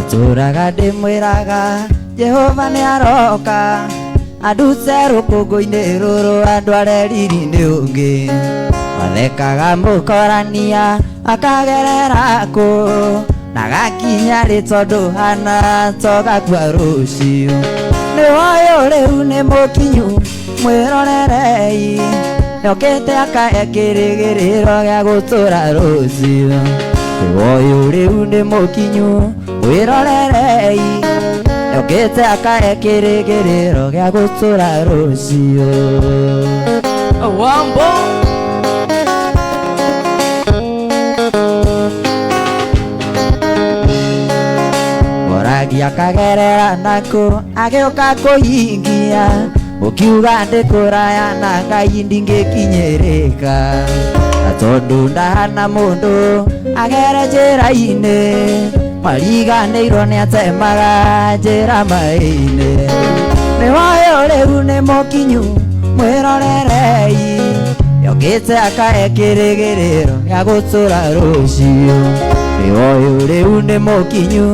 Ndatũraga ndĩmwĩraga Jehova nĩ aroka andute rũkũngũ-inĩ rũrũ andware riri-inĩ ũngĩ. Wathekaga mũkorania akagerera kũ na gakinya rĩ tondũ hana togakua rũciũ. Nĩ woyũ rĩu nĩ mũkinyu mwĩrorerei nĩokĩte akahe kĩrĩgĩrĩro gĩa gũtũra rũciũ. Nĩ woyũ rĩu nĩ mũkinyu mwĩrorerei nĩokĩte akahe kĩrĩgĩrĩro gĩa gũtũra rũciũ. Wambo. Mũragi akagerera naku agĩũka kũhingia ũkiuga ndĩ kũraya na Ngai ndingĩkinyĩrĩka na tondũ ndahana mũndũ agere njĩra-inĩ mariganĩirwo nĩ atemaga njĩra maĩ-inĩ. Nĩ woyũ rĩu nĩ mũkinyu mwĩrorerei yokĩte akahe kĩrĩgĩrĩro gĩa gũtũra rũciũ. Nĩ woyũ rĩu nĩ mũkinyu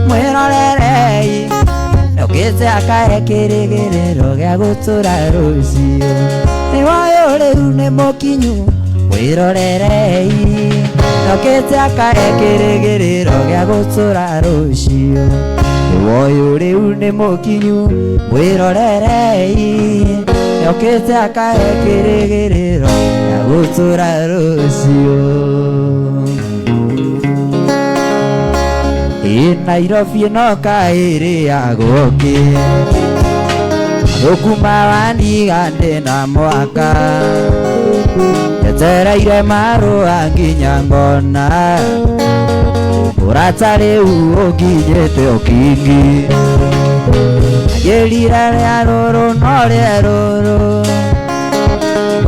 mwĩrorerei yokĩte akahe kĩrĩgĩrĩro gĩa gũtũra rũciũ. Nĩ woyũ rĩu nĩ mũkinyu mwĩrorerei yokĩte akahe kĩrĩgĩrĩro gĩa gũtũra rũciũ. Nĩ woyũ rĩu nĩ mũkinyu mwĩrorerei yokĩte akahe kĩrĩgĩrĩro gĩa gũtũra rũciũ. Ĩ Nairobi ĩno kaĩrĩagwo kĩ Rũkuma wandiga ndĩna mwaka njetereire marũa nginya ngona ũrata rĩu ũnginyĩte ũkingi. Njĩrire rĩa rũrũ no rĩa rũrũ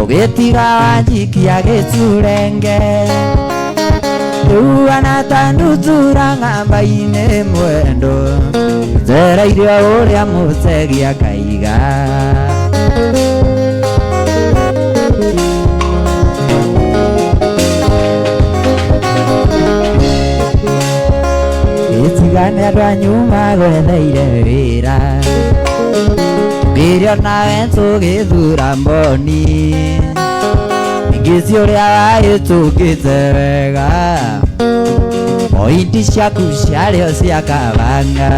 ũgĩtiga wanjikia gĩturenge rĩu anatandutura ng'amba-inĩ mwendo njereire ũrĩa mũtegi akaiga. Ĩtigane andũ anyu magwetheire wĩra ngĩrio nawe tũgĩthura mboni ingĩ ci ũrĩa wahĩtũkĩte wega pointi ciaku ciarĩ o cia kabanga.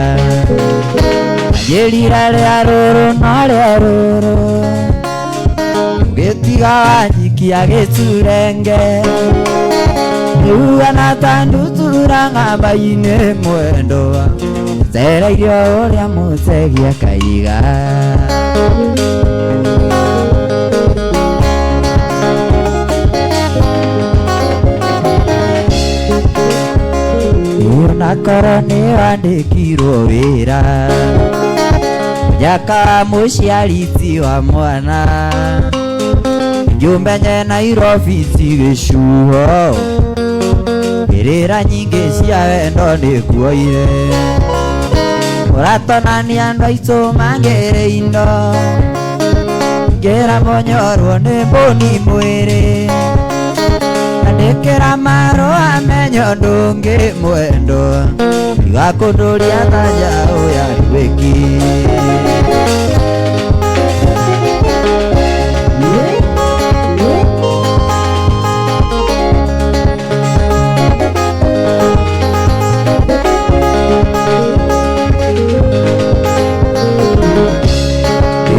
Njĩrire rĩa rũrũ no rĩa rũrũ ũgĩtiga wanjikia gĩturenge rĩu anatandutura ng'amba-inĩ mwendo njereire ũrĩa mũtegi akaiga. Onakorwo nĩ wandĩkirwo wĩra mũnyaka wa mũciari ti wa mwana ngĩũmenye Nairobi ti gĩcuho mbĩrĩra nyingĩ cia wendo nĩkuoire. Ũratonania andũ aitũ mangĩrĩ indo ngĩra mũnyorwo nĩ mbũni mwĩrĩ andĩkĩra marũa menye ũndũ ũngĩ mwendo tiga kũndũria ta njaũ ya rwĩki.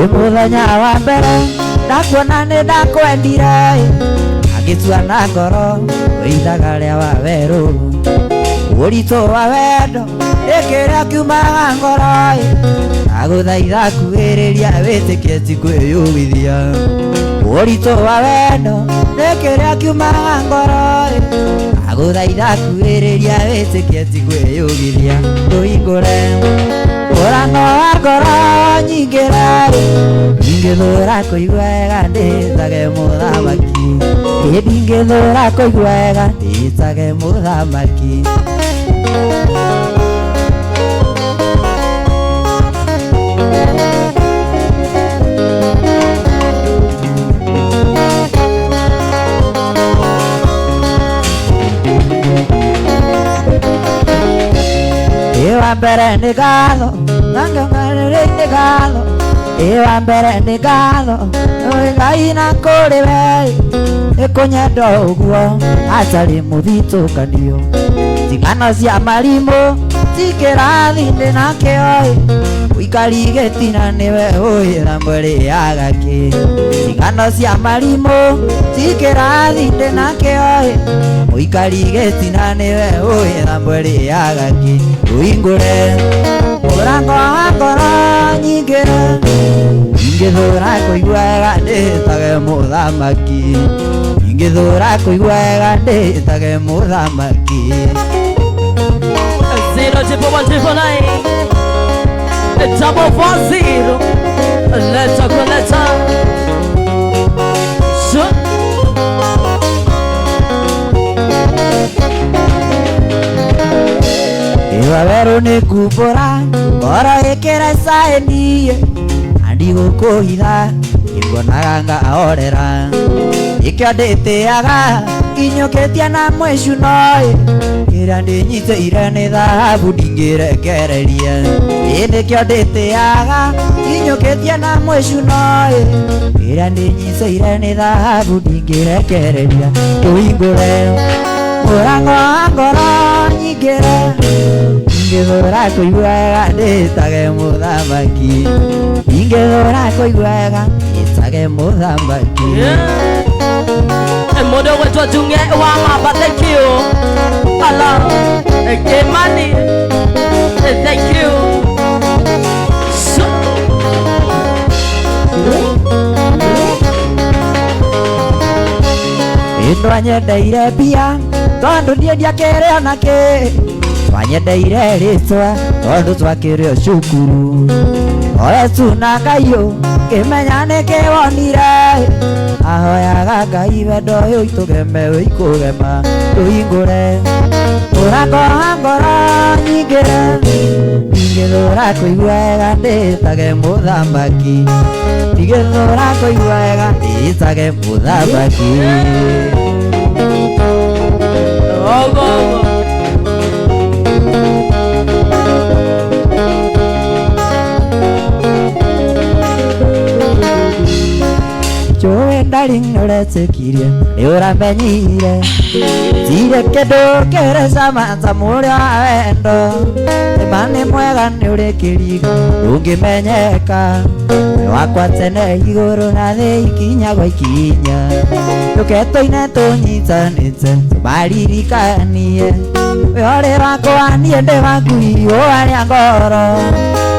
Ĩ mũthenya wa mbere ndakuona nĩ ndakwendire agĩtua na ngoro wĩithaga rĩa wa werũ ũritũ wa wendo nĩ kĩrĩa kiumaga ngoro ndagũthaitha kuhĩrĩria wĩtĩkie ti kwĩyũmithia ũritũ wa wendo nĩ kĩrĩa kiumaga ngoro ndagũthaitha kuhĩrĩria wĩtĩkie ti kwĩyũmithia tũhingũre mũrango wa ngoro nyingĩre ndingĩthũra kũigua wega ndĩtage mũthamaki ĩ ndingĩthũra kũigua wega ndĩtage mũthamaki. Ĩ wa mbere nĩ ngatho nangĩongerere nĩ ngatho ĩ wa mbere nĩ ngatho Ngai na kũrĩ we nĩ kũnyenda ũguo hatarĩ mũthitũkanio tigano cia marimũ ti kĩrathi ndĩ nakĩo ĩ ũikari gĩtina nĩwe ũĩra mwĩrĩaga kĩ tigano cia marimũ ti kĩrathi ndĩ nakĩo ĩ ũikari gĩtina nĩwe ũĩra mwĩrĩaga kĩ ũhingũre mũrango wa ngoro nyingĩre ingĩthũra kũigua wega ndĩtage mũthamaki ingĩthũra kũigua wega ndĩtage mũthamaki 0 1 1 9 4 4 0 Leta kuleta Sure. Iwa werũ nĩ kumbũra ngoro ĩkĩre caĩni na ndigũkũhitha nĩnguonaga ngahorera nĩkĩo ndĩtĩaga kinyũkĩtie na mwĩcuno kĩrĩa ndĩnyitĩire nĩ thahabu ndingĩrekereria ĩ nĩkĩo ndĩtĩaga kinyũkĩtie na mwĩcuno kĩrĩa ndĩnyitĩire nĩ thahabu ndingĩrekereria tũhingũre mũrango wa ngoro nyingĩre ingĩthũra kũigua wega ndĩtage mũthamaki ingĩthũra kũigua wega ndĩtage mũthamaki. Yeah. Mũndũ ũgwĩtwo Tunge wa Mamba, thank you. Hello. Kimani, thank you. So, Ĩ twanyendeire mbia tondũ niĩ ndiakĩrĩ ona kĩ twanyendeire rĩtwa tondũ twakĩrĩ o cukuru oe tu na Ngai kĩmenya nĩkĩ wonire ahoyaga Ngai wendo ũyũ itũgeme wĩikũgema tũhingũre mũrango wa ngoro nyingĩre ingĩthũra kũigua wega ndĩtage mũthamaki ingĩthũra kũigua wega ndĩtage mũthamaki. Ogo, ogo. Njũĩ ndarĩ nĩũretĩkirie nĩ ũramenyire tirĩ kĩndũ kĩrĩ cama ta mũrĩ wa wendo nĩma nĩ mwega nĩ ũrĩ kĩriga ndũngĩmenyeka wĩ wakwa tene igũrũ na thĩ ikinya gwa ikinya tũke tũine tũnyitanĩte tũmaririkanie wĩ ũrĩ wakwa niĩ ndĩ waku ihũa rĩa ngoro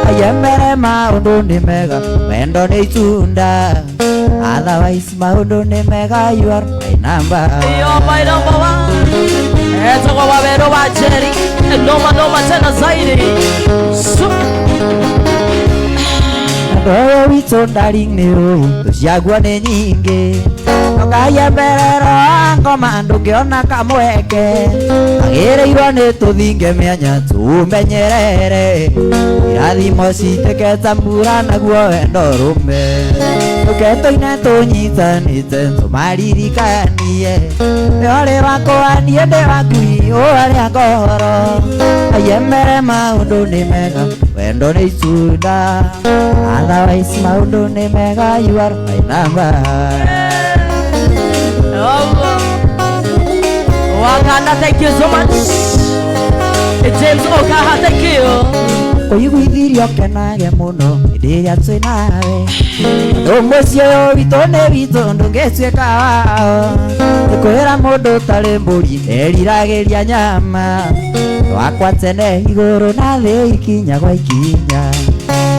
ayemere maũndũ nĩ mega wendo nĩ itunda otherwise maũndũ nĩ mega you are my number. You're my number one. Etagwo Wawero wa Jerry. Noma noma tena zaidi. So, Andũ ũyũ witũ ndari nĩ ũĩ tũciaguo nĩ nyingĩ ndũkaiye wa ngoma ndũngĩona kamweke agĩrĩirwo nĩ tũthinge mĩanya tũmenyerere irathimo citĩke ta mbura naguo wendo rũme tũke tũine tũnyitanĩte tũmaririkanie nĩ ũrĩ wakwa niĩ ndĩ waku ihũa rĩa ngoro ayemere maũndũ nĩ mega wendo nĩ itunda otherwise maũndũ nĩ mega you are my number. Ogo. Wakanda, thank you so much. James Okaha, thank you. Kũiguithirio kenage mũno hĩndĩ ĩrĩa twĩ nawe ũndũ mũciĩ ũyũ witũ nĩ witũ ndũngĩtuĩka wao nĩkwĩra mũndũ ũtarĩ mbũri eriragĩria nyama wakwa tene igũrũ na thĩ ikinya gwa ikinya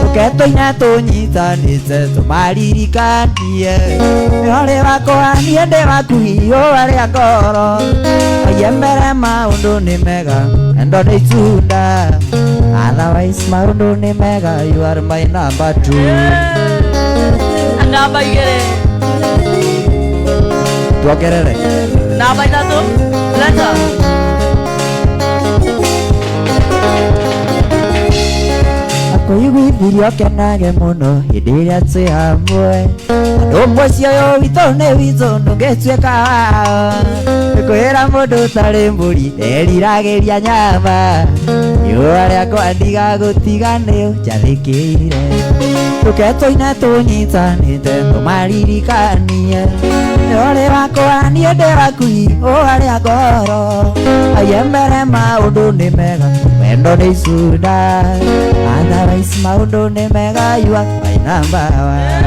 tũke tũine tũnyitanĩte tũmaririkanie nĩ ũrĩ wakwa niĩ ndĩ waku ihũa rĩa ngoro ayemere maũndũ nĩ mega wendo nĩ itunda otherwise maũndũ nĩ mega you are my number two. Namba igĩrĩ. Tuongerere Namba ithatũ. Leta. Akũiguithirio kenage mũno hĩndĩ ĩrĩa twĩ hamwe andũ mũciĩ ũyũ witũ nĩ witũ ndũngĩtuĩka wao nĩkwĩra mũndũ ũtarĩ mbũri eriragĩria nyama Riũa rĩakwa ndigagũtiga nĩ ũnjathĩkĩire. Tũke tũine tũnyitanĩte tũmaririkanie. Ũrĩ wakwa niĩ ndĩ waku ũarĩa ngoro. Aye mbere maũndũ nĩ mega wendo nĩ icunda. Otherwise maũndũ nĩ mega you are my number one.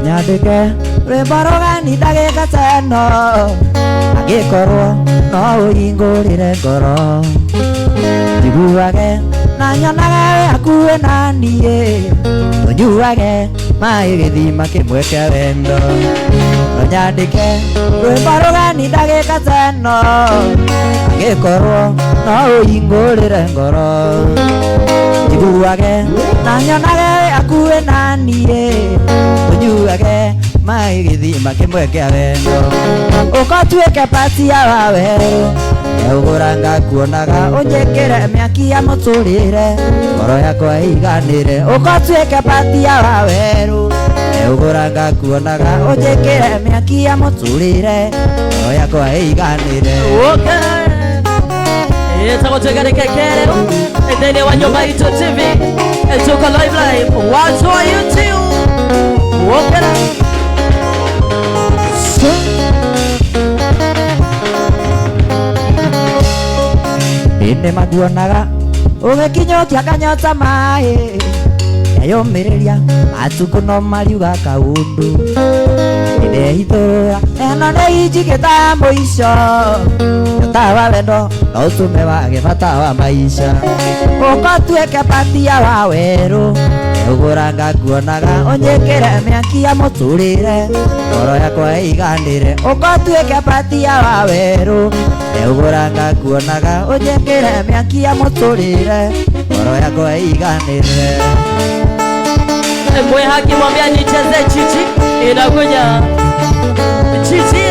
Nyandĩke rwĩmbo rũgani ndagĩka teno angĩkorwo no ũhingũrĩre ngoro njiguage na nyonage wĩ hakuhĩ na niĩ tũnyuage maĩ gĩthima kĩmwe kĩa wendo no nyandĩke rwĩmbo rũgani ndagĩka teno angĩkorwo no ũhingũrĩre ngoro njiguage na nyonage wĩ hakuhĩ na niĩ tũnyuage maĩ gĩthima kĩmwe kĩa wendo ũkatuĩke pati ya wawerũ ndeũgũra ngakuonaga ũnjĩkĩre mĩaki ya mũtũrĩre ngoro yakwa ĩiganĩre ũkatuĩke pati ya wawerũ ndeũgũra ngakuonaga ũnjĩkĩre mĩaki ya mũtũrĩre ngoro yakwa ĩiganĩre. Okay. Itakutuka kerero ndani wa Nyumba Yetu TV. Tuko live live watu wa YouTube. Okay. Ĩndĩ maguonaga ũgĩkinyũkia kanyota maĩ ndeyũmĩrĩria matukũ no mariuga kaũndũ ndehithũra ĩno nĩ injigĩta mũico nyota wa wendo no ũtũme wage bata wa maica ũkatuĩke patia wa werũ ndeũgũra ngakuonaga ũnjĩkĩre mĩaki ya mũtũrĩre ngoro yakwa ĩiganĩre ũkatuĩke patia wa werũ ndeũgũra ngakuonaga ũnjĩkĩre mĩaki ya mũtũrĩre ngoro yakwa ĩiganĩre. Mwe haki mwambia nicheze chichi inakuja chichi.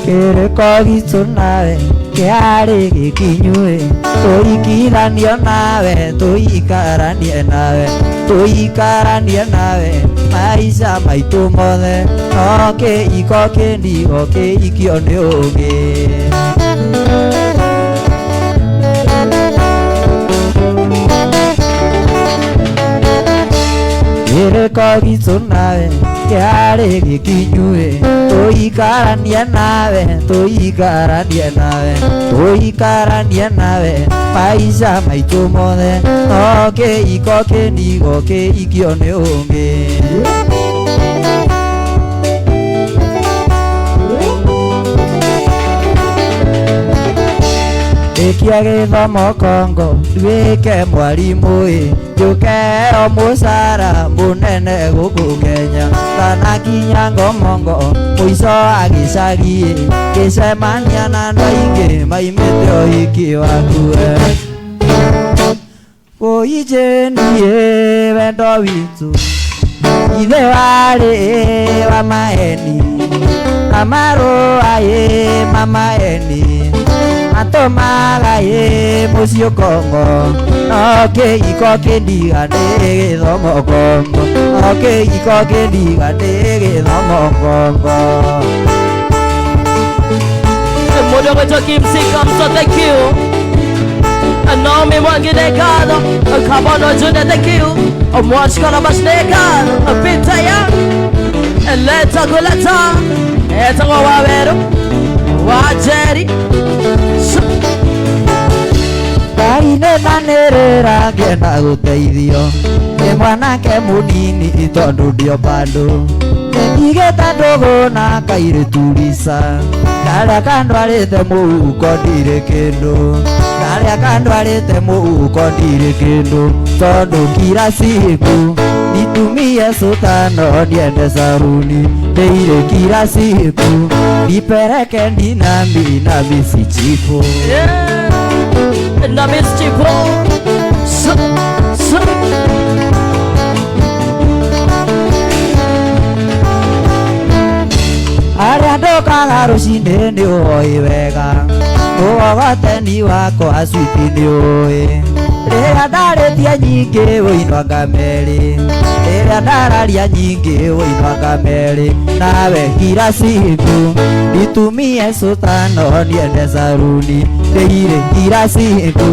Kĩrĩko gitũ nawe kĩarĩ gĩkinyuĩ tũikithanio nawe tũikaranie nawe tũikaranie nawe maica maitũ mothe no kĩiko kĩndigo kĩikio nĩ ũngĩ. Kĩrĩko gitũ nawe kĩarĩ gĩkinyuĩ tũikaranie nawe tũikaranie nawe tũikaranie nawe maica maitũ mothe no kĩiko kĩndigo kĩikio nĩ ũngĩ. Ndĩkia gĩthomo Kongo nduĩke mwarimũ ĩ njũke o mũcara mũnene gũkũ Kenya ndanakinya ngomongo mũico wa gĩcagi ĩ ngĩcemania na andũ aingĩ maimĩte ũhiki waku kũinjĩniĩ wendo witũ ithe warĩ wa maeni na marũa ĩ mamaeni atũmaga ĩ mũciĩ Kongo no kĩiko kĩndiga nĩ gĩthomo Kongo no kĩiko kĩndiga nĩ gĩthomo Kongo. Mudo wetu Kimsika mso thank you. Naomi Mwangi Dekado Kabono June thank you. Mwashkala Bashnekado Peter ya Leta kuleta Eta wa waweru wa Jerry. Ngai nĩ nanĩrĩra ngĩenda gũteithio nĩ mwanake mũnini tondũ ndio bado nĩndigĩte ndũgũ na kairĩtu Lisa karĩa kandwarĩte mũhuko ndirĩ kĩndũ karĩa kandwarĩte mũhuko ndirĩ kĩndũ tondũ kila siku nitumie sutano niende saruni ndeire kila siku nipeleke ndinami na misichifu. Na Miss Chipo. Su, su. Arĩa ndũkaga rũcinĩ nĩ ũĩ wega ũgogoteni wakwa switi nĩ ũĩ rĩrĩa ndarĩtie nyingĩ wĩinwa ngameri rĩrĩa ndararia nyingĩ wĩinwa ngameri nawe kila siku nitumie sutano niende saruni ndĩire kila siku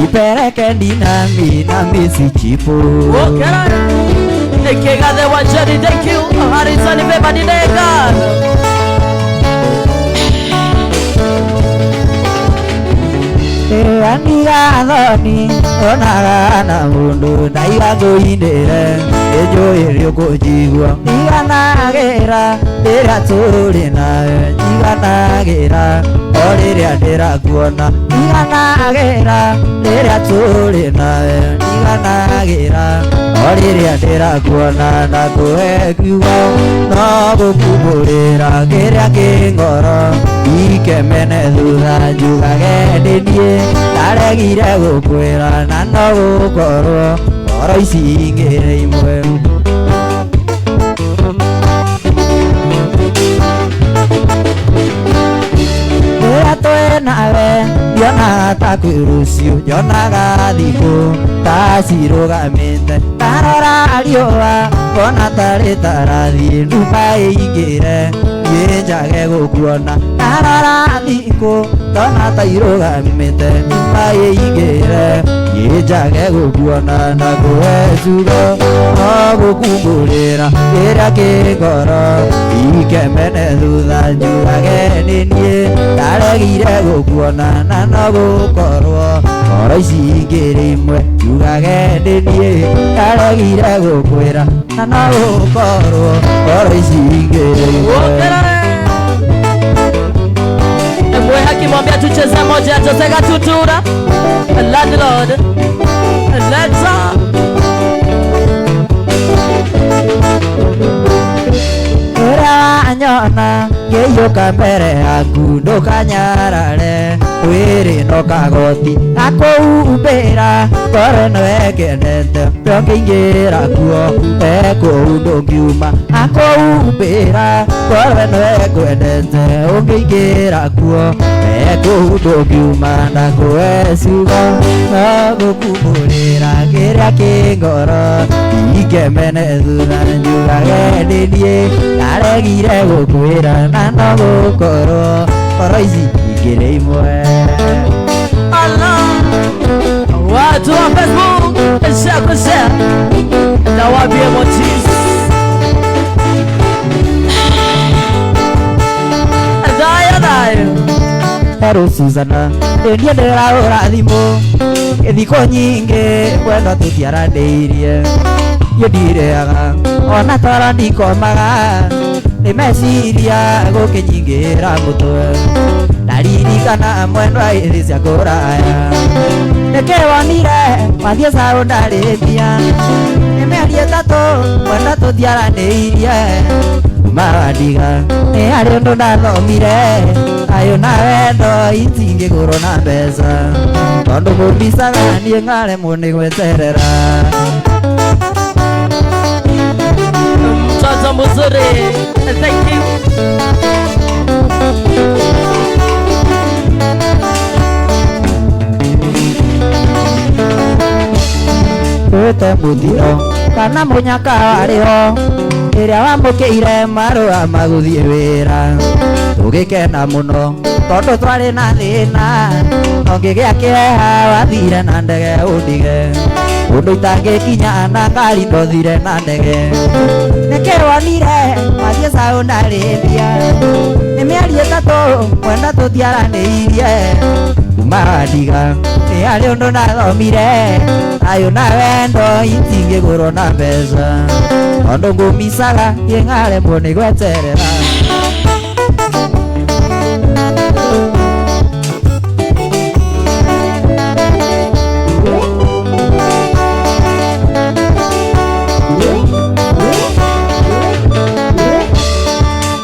ipeleke ndinami na misi chipo. Wokera. Nikigathe wa Jerry, thank you. Harrison Beba Dinega. Anigathoni onaga na mundu ndaiga ngũinĩre nĩnjũĩ nĩũkũnjigua njiganagĩra rĩrĩa tũrĩ nawe njiganagĩra o rĩrĩa ndĩrakuona njiganagĩra rĩrĩa tũrĩ nawe njiganagĩra o rĩrĩa ndĩrakuona na kũhe kiugo no gũkumbũrĩra kĩrĩa kĩ ngoro ikemene thutha njugage ndĩ niĩ ndaregire gũkwĩra na no gũkorwo ngoro ici ingĩrĩ imwe. Rĩrĩa twĩ nawe ndionaga ta kwĩ rũciũ nyonaga thikũ ta cirũgamĩte ndarora riũa ngona tarĩ tarathiĩ nduma ĩingĩre niĩ njage gũkuona ndarora thikũ ndona ta irũgamĩte nduma ĩingĩre niĩ njage gũkuona na kũhe ciugo no gũkumbũrĩra kĩrĩa kĩ ngoro ikemene thutha njugage nĩ niĩ ndaregire gũkuona na no gũkorwo ngoro ici ingĩrĩ imwe njugage nĩ niĩ ndaregire gũkwĩra na no gũkorwo ngoro ici ingĩrĩ imwe. Wokera. Mwe akimwambia tucheze moja Josega tutura. Landlord. Let's up. Rĩrĩa wanyona ngĩiyũka mbere yaku ndũkanyarare mwĩrĩ no kagoti gakũhumbĩra ngoro ĩno ĩkenete ndũngĩingĩra kuo ekũu ndũngiuma akũhumbĩra ngoro ĩno ĩkwendete ũngĩingĩra kuo ekũu ndũngiuma na kũhe ciugo no gũkumbũrĩra kĩrĩa kĩ ngoro ikemene thutha njugage ndĩ niĩ ndaregire gũkwĩra na no gũkorwo ngoro ici ingĩrĩ imwe. Allah. Watu wa Facebook share kwa share. Na wapi emojis. Dayo dayo. Herũ Suzana ndĩniĩ ndĩrahũra thimũ thikũ nyingĩ mwendwa tũtiaranĩirie niĩ ndirĩaga ona toro ndikomaga nĩ meciria gũkĩnyingĩra mũtwe ndaririkana mwendwa hĩndĩ cia kũraya nĩkĩ wonire wathiĩ Saudi Arabia nĩ mĩeri ĩtatũ mwendwa tũtiaranĩirie kuma wandiga nĩ harĩ ũndũ ndathomire thayũ na wendo itingĩgũrwo na mbeca tondũ ngũmbicaga niĩ ngaremwo nĩ gweterera. Mtoto mzuri. Thank you. Wĩte mũthiro kana mũnyaka warĩho ĩrĩa wamũkĩire marũa magũthiĩ wĩra tũgĩkena mũno tondũ twarĩ na thĩna no ngĩgĩa kĩeha wathire na ndege ũndige ũndũ itangĩkinya na ngari ndothire na ndege nĩkĩ wonire wathiĩ Saudi Arabia nĩ mĩeri ĩtatũ mwenda tũtiaranĩirie kuma wandiga nĩ harĩ ũndũ ndathomire thayũ na wendo itingĩgũrwo na mbeca tondũ ngũmicaga niĩ ngaremwo nĩ gweterera.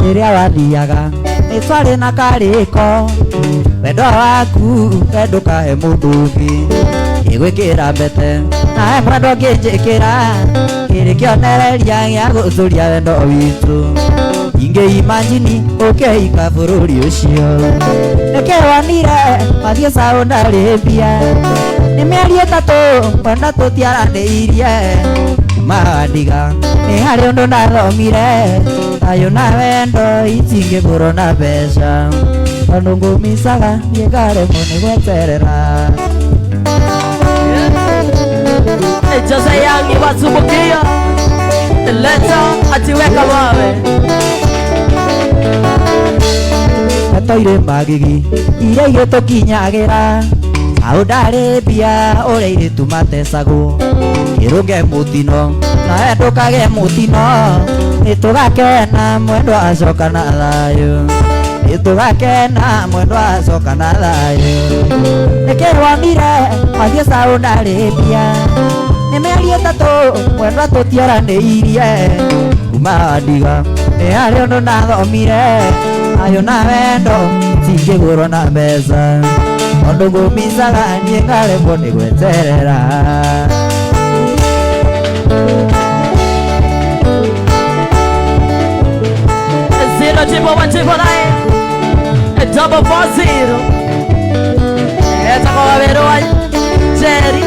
Rĩrĩa wathiaga nĩ twarĩ na karĩko Wendo waku we ndũkahe mũndũ ũngĩ. Ngĩgwĩkĩra mbete nawe mwendwa ngĩnjĩkĩra kĩrĩ kĩonereria gĩa gũtũria wendo witũ. Ingĩ imagine ũkĩhika bũrũri ũcio. Nĩkĩwonire wathiĩ Saudi Arabia. Nĩ mĩeri 3 mwendwa tũtiaranĩirie. Mandiga nĩ harĩ ũndũ ndathomire thayũ na wendo itingĩgũrwo na mbeca. Tondũ ngũmicaga niĩ ngaremwo nĩ gweterera. Jose Yangi watumbukia leta atiweka mawe. Toire magigi iria igĩtũkinyagĩra Saudi Arabia ũrĩa airĩtu matecagwo. Kĩrũnge mũtino nawe ndũkage mũtino. Nĩtũgakena mwendwa acoka na thayũ. Nĩtũgakena mwendwa acoka na thayũ. Nĩkĩwonire wathiĩ Saudi Arabia. Nĩ mĩeri 3 mwendwa tũtiaranĩirie. Kuma ndiga nĩ harĩ ũndũ ndathomire thayũ na wendo itingĩgũrwo na mbeca. Tondũ ngũmicaga niĩ ngaremwo nĩ gweterera. 0 triple 1 triple 9 double 4 0. Etagwo Waweru wa Njeri.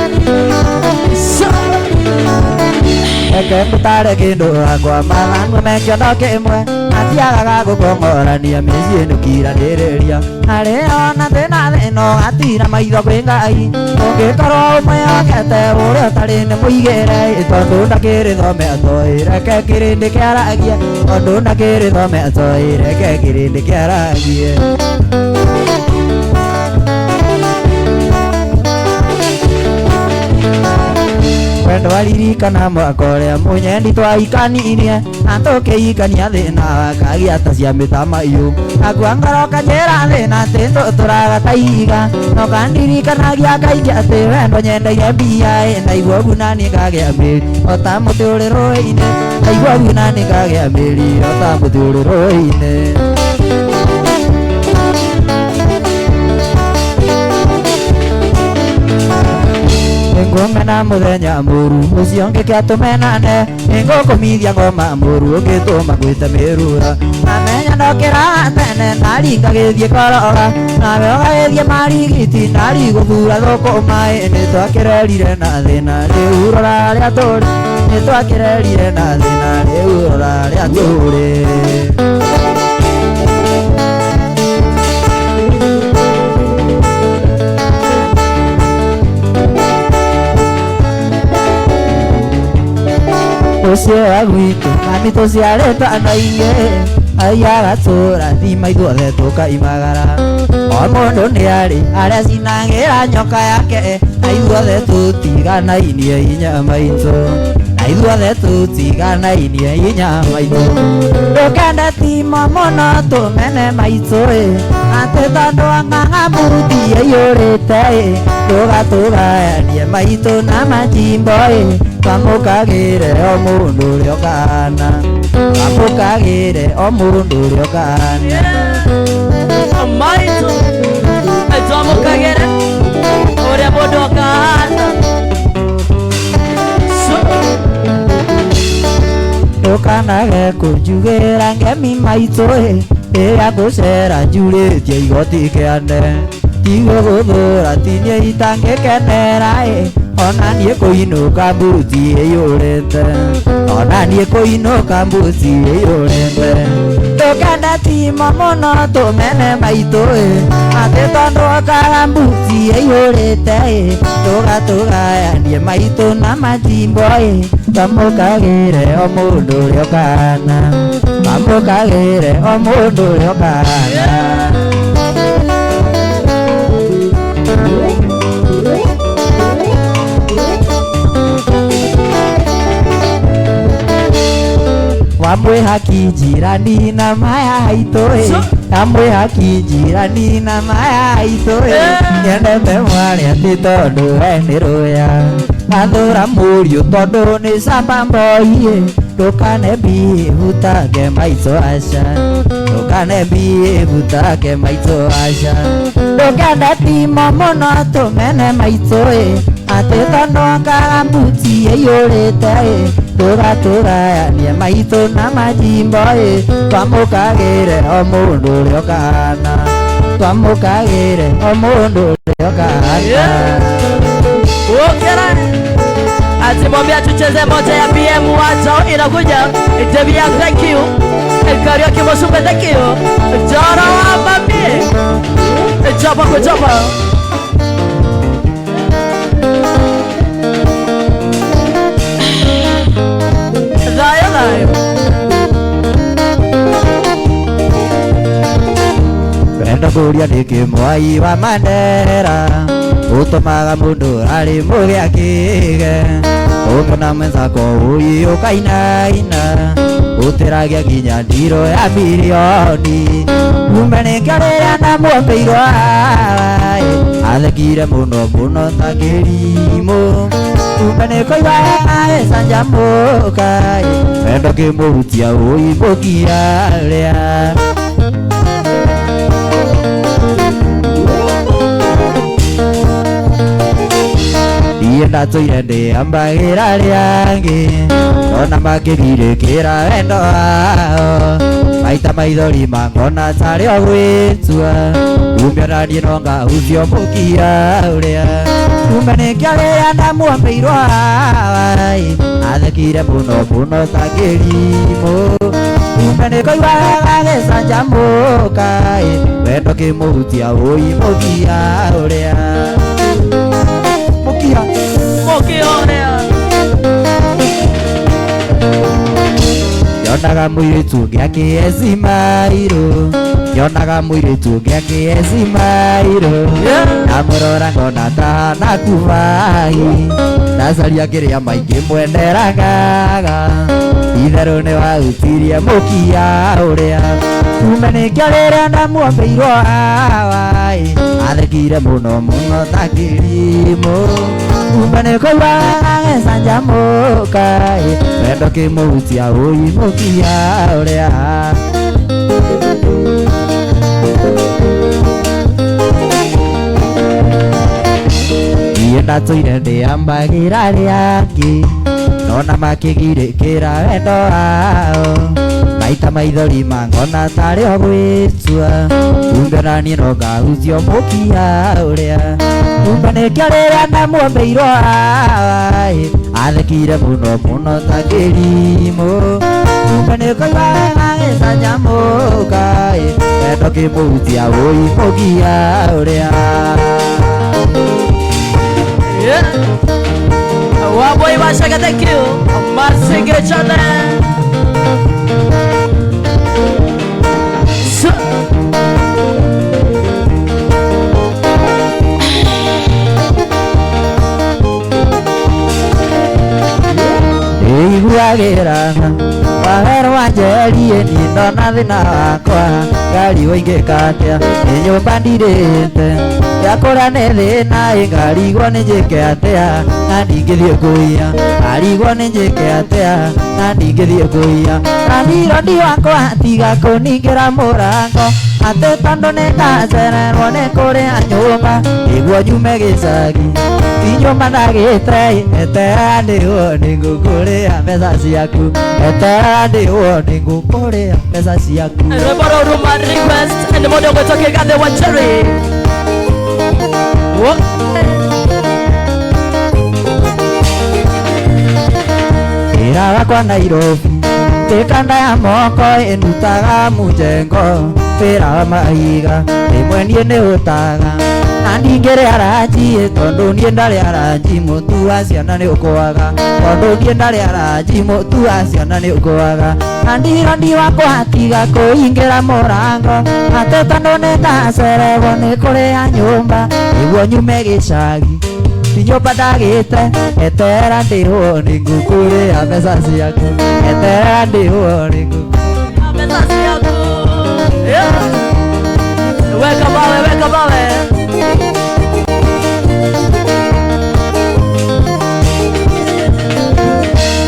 Reke ngũtare kĩndũ akwa mathanwa me kĩondo kĩmwe. Matiagaga gũkong'orania mĩciĩ nĩũkiranĩrĩria. Harĩ ona thĩna thĩna ũgatira maitho kwĩ Ngai. Ũngĩkorwo ũmwĩhokete ũrĩa ũtarĩ nĩ mũigĩre. Tondũ ndakĩrĩ thome atoĩ reke kĩrĩndĩ kĩaragie. Tondũ ndakĩrĩ thome atoĩ reke kĩrĩndĩ kĩaragie. Wendo waririkana mwaka ũrĩa mũnyendi twaikanirie na tũkĩikania thĩna wakagia ta cia mĩtamaiyũ. Akua ngoro kanjĩra thĩna atĩ tũtũraga ta ihiga. No kandirikanagia kaingĩ atĩ wendo nyendeire mbia ĩ. Ndaigua ũguo naniĩ ngagĩa mĩri o ta mũtĩ ũrĩ rũĩ-inĩ. Ndaigua ũguo naniĩ ngagĩa mĩri o ta mũtĩ ũrĩ rũĩ-inĩ. Nĩngũmena mũthenya mũru ũcio ũngĩkĩatũmenane. Nĩngũkũmithia ngoma mũru ũngĩtũma ngwĩte mĩrura. Namenya ndokĩra tene ndaringa gĩthiĩ koroga. Nawe ũgagĩthiĩ marigiti ndarigũthura thũkũma ĩ. Nĩtwakĩrerire na thĩna rĩu rora harĩa tũrĩ. Nĩtwakĩrerire na thĩna rĩu rora harĩa tũrĩ. Mũciĩ wa gwitũ mami tũciarĩtwo andũ aingĩ. Aiaga tũrathima ithuothe tũkaimagara. O mũndũ nĩ arĩ harĩa cinagĩra nyoka yake. Na ithuothe tũtiganainie inya maitũ. Na ithuothe tũtiganainie inya maitũ. Ndũkende timo mũno tũmene maitũ ĩ. Atĩ tondũ ang'ang'a mbuti ĩiyũrĩte ĩ. Ndũgatũgayanie maitũ na majimbo ĩ. Twamũkagĩre o mũndũ ũrĩa ũkahana. Twamũkagĩre o mũndũ ũrĩa ũkahana. Maitũ twamũkagĩre ũrĩa mũndũ akahana. Ndũkanage kũnjugĩra ngemi maitũ ĩ. Rĩrĩa ngũcera njurĩtie igoti kĩande. Tigũgũthũra ti niĩ itangĩkenera ĩ. Ona niĩ kũinũka mbuti ĩiyũrĩte. Ona niĩ kũinũka mbuti ĩiyũrĩte. Ndũkende timo mũno tũmene maitũ ĩ. Atĩ tondũ okaga mbuti ĩiyũrĩte ĩ. Ndũgatũgayanie maitũ na majimbo ĩ. Twamũkagĩre o mũndũ ũrĩa ũkahana. Twamũkagĩre o mũndũ ũrĩa ũkahana. Wamwĩhaki jirani na maya haitũ ĩ. Wamwĩhaki jirani na maya haitũ ĩ. Nyendete mwarĩ atĩ tondũ we nĩ rũya. Ngathũra mũriũ tondũ nĩ camba mboi ĩ. Ndũkane bihutange maitũ aca. Ndũkane mbiĩbu take maitũ aca. Ndũkende timo mũno tũmene maitũ ĩ. Atĩ tondũ akaga mbuti ĩiyũrĩte ĩ. Tũgatũgayanie maitũ na majimbo ĩ. Twamũkagĩre o mũndũ ũrĩa ũkahana. Twamũkagĩre o mũndũ ũrĩa ũkahana. Ukira atimwambia tucheze moja ya BM wacho inakuja. Devia, thank you. Karaoke Mosupe, thank you. Joro Mami. Chapa kwa chapa. Dayo dayo. Wendo kũria nĩkĩ mwai wa Mandera ũtũmaga mũndũ arĩ mũgĩ akĩge. Ũngĩona mwenzako ũi ũkainaina ũtĩragia nginya ndiro ya mirioni. Kumbe nĩkĩo rĩrĩa ndamuombĩirwo hawa ĩ, athekire mũno mũno ta kĩrimũ. Kumbe nĩkũigua wega agĩcanjamũka ĩ, wendo kĩmũhutia ũi mũkia ũrĩa. Niĩ ndatũire ndĩambagĩra arĩa angĩ ona makĩgirĩkĩra wendo wao. Maita maithori mangona tarĩ o gwĩtua. Kumbe ona niĩ no ngahutio mũkia ũrĩa. Kumbe nĩkĩo rĩrĩa ndamuombĩirwo hawa ĩ, athekire mũno mũno ta kĩrimũ. Kumbe nĩkũigua wega agĩcanjamũka ĩ, wendo kĩmũhutia ũi mũkia ũrĩa. Mũkia. Mũkia ũrĩa. Nyonaga mũirĩtu ũngĩ akĩecimairũ. Nyonaga mũirĩtu ũngĩ akĩecimairũ. Ndamũrora ngona tahana kubahi. Ndacaria kĩrĩa maingĩ mwenderagaga. Itherũ nĩwahutirie mũkia ũrĩa. Kumbe nĩkĩo rĩrĩa ndamuombĩirwo hawa ĩ, athekire mũno mũno ta kĩrimũ. Kumbe nĩkũigua wega agĩcanjamũka ĩ, wendo kĩmũhutia ũi mũkia ũrĩa. Niĩ ndatũire ndĩambagĩra arĩa angĩ nona makĩgirĩkĩra wendo wao. Maita maithori mangona tarĩ o gwĩtua. Kumbe ona niĩ no ngahutio mũkia ũrĩa. Kumbe nĩkĩo rĩrĩa ndamuombĩirwo hawa ĩ, athekire mũno mũno ta kĩrimũ. Kumbe nĩkũigua wega agĩcanjamũka ĩ, wendo kĩmũhutia ũi mũkia ũrĩa. Yeah. Waboi Washaka, thank you. Masinge Channel. Iguagĩra waherwo njerie niĩ ndona thĩna wakwa ngari ũingĩka atĩa nĩ nyũmba ndirĩte yakũra nĩ thĩna ĩ ngarigwo nĩ njĩke atĩa na ndingĩthiĩ kũiya ngarigwo nĩ njĩke atĩa na ndingĩthiĩ kũiya na ndirondi wakwa tiga kũningĩra mũrango atĩ tondũ nĩ ndacererwo nĩ kũrĩa nyũmba nĩguo nyume gĩcagi ti nyũmba ndagĩte etera ndĩhwo nĩ ngũkũrĩa mbeca ciaku etera ndĩhwo nĩ ngũkũrĩa mbeca ciaku. Rwĩmbo rũrũ request nĩ mũndũ ũgwĩtwo Kĩgathĩ wa Cherry. Wĩra wakwa Nairobi ndĩkanda ya moko ĩndutaga mũjengo wĩra wa mahiga rĩmwe niĩ nĩhũtaga na ndingĩrĩa ranji tondũ niĩ ndarĩa ranji mũtu wa ciana nĩ ũkwaga tondũ niĩ ndarĩa ranji mũtu wa ciana nĩ ũkwaga na ndirondi wakwa tiga kũingĩra mũrango atĩ tondũ nĩ ndacererwo nĩ kũrĩa nyũmba nĩguo nyume gĩcagi ti nyũmba ndagĩte etera ndĩhwo nĩ ngũkũrĩa mbeca ciaku etera ndĩhwo nĩ ngũkũrĩa mbeca ciaku. Yeah. Weka mawe, weka mawe.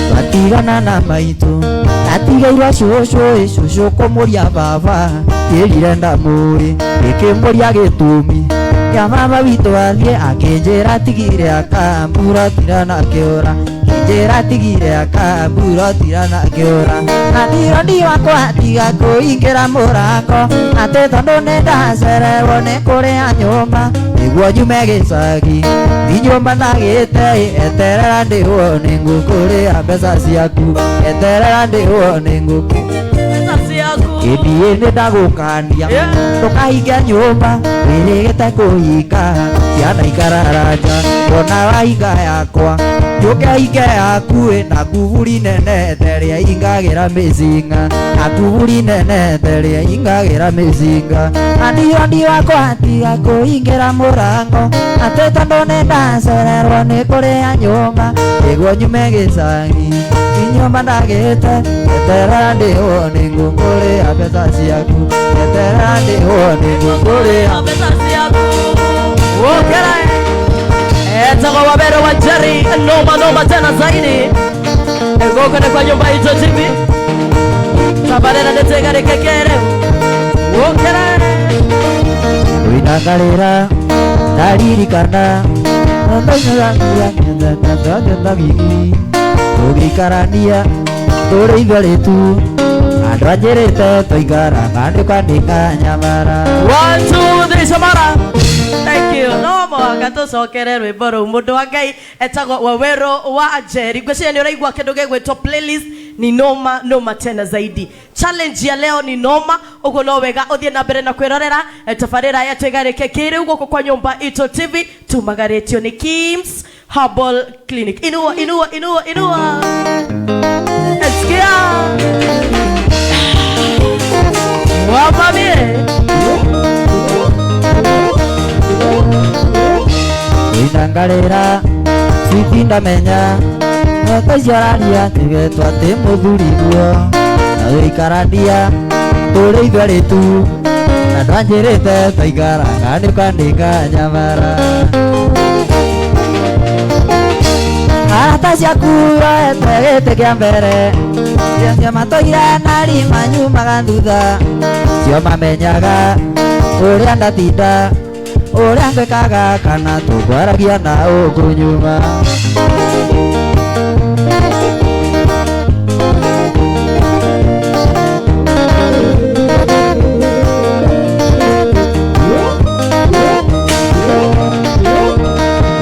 Twatigana na maitũ Ndatigeirwo cũcũ cũcũ kũmũria baba kĩrire ndamũĩ gĩkĩmũria gĩtũmi kĩa mama witũ athiĩ akĩnjĩra tigire akambura tirana kĩũra kĩnjĩra tigire akambura tirana kĩũra na ndironi wakwa tiga kũingĩra mũrango atĩ tondũ nĩndacererwo nĩ kũrĩa nyũmba nĩguo nyume gĩcagi ni nyũmba ndagĩte eterera ndĩhwo nĩ ngũkũrĩa mbeca ciaku eterera ndĩhwo nĩ ngũkũ ĩndĩ nĩ ndagũkania ndũkahinge nyũmba wĩrĩgĩte kũhinga ciana ikararanja wona wahinga yakwa njũke hinge yaku na kuburi nene terĩa ingagĩra mĩcinga na kuburi nene terĩa ingagĩra mĩcinga na ndironi wakwa tiga kũhingĩra mũrango atĩ tondũ nĩndacererwo nĩ kũrĩa nyũmba nĩguo nyume gĩcagi nyũmba ndagĩte eterera ndĩhwo nĩ ngũkũrĩa mbeca ciaku eterera ndĩhwo nĩ ngũkũrĩa mbeca ciaku wokera etagwo Wabero wa Jerry noma noma tena zaidi gũkũ nĩ kwa Nyũmba Itũ TV tabarĩra nĩtĩgarĩke wokera Winangarĩra ndaririkana tũgĩikarania tũrĩ ithuerĩ tu andũ anjĩrĩte tũikaraga nĩkwanĩka nyamara. 1 2 3 Samara. Thank you. No mũhaka tũcokere rwĩmbo rũu mũndũ wa Ngai etagwo Wawero wa Njeri. Ngwĩciria nĩ ũraigua kĩndũ gĩgwĩtwo playlist ni noma noma tena zaidi. Challenge ya leo ni noma uguo no wega uthie na mbere na kwirorera tabarĩra ya twigarĩke kĩrĩu gũkũ kwa Nyũmba Itũ TV tumagarĩtio nĩ Kims Herbal Clinic. Inua inua inua inua. Esikia. Wamamie. Winangarĩra switi ndamenya ũcio araria tigetwo atĩ mũthuri guo na wĩikarania tũrĩ ithuerĩ tu na ndwanjĩrĩte tũikaraga nĩũkandĩka nyamara arata ciaku woete gĩtĩ kĩa mbere cio matũire na rima nyumaga thutha cio mamenyaga ũrĩa ndatinda ũrĩa ngwĩkaga kana tũkwaragia na ũkũnyuma.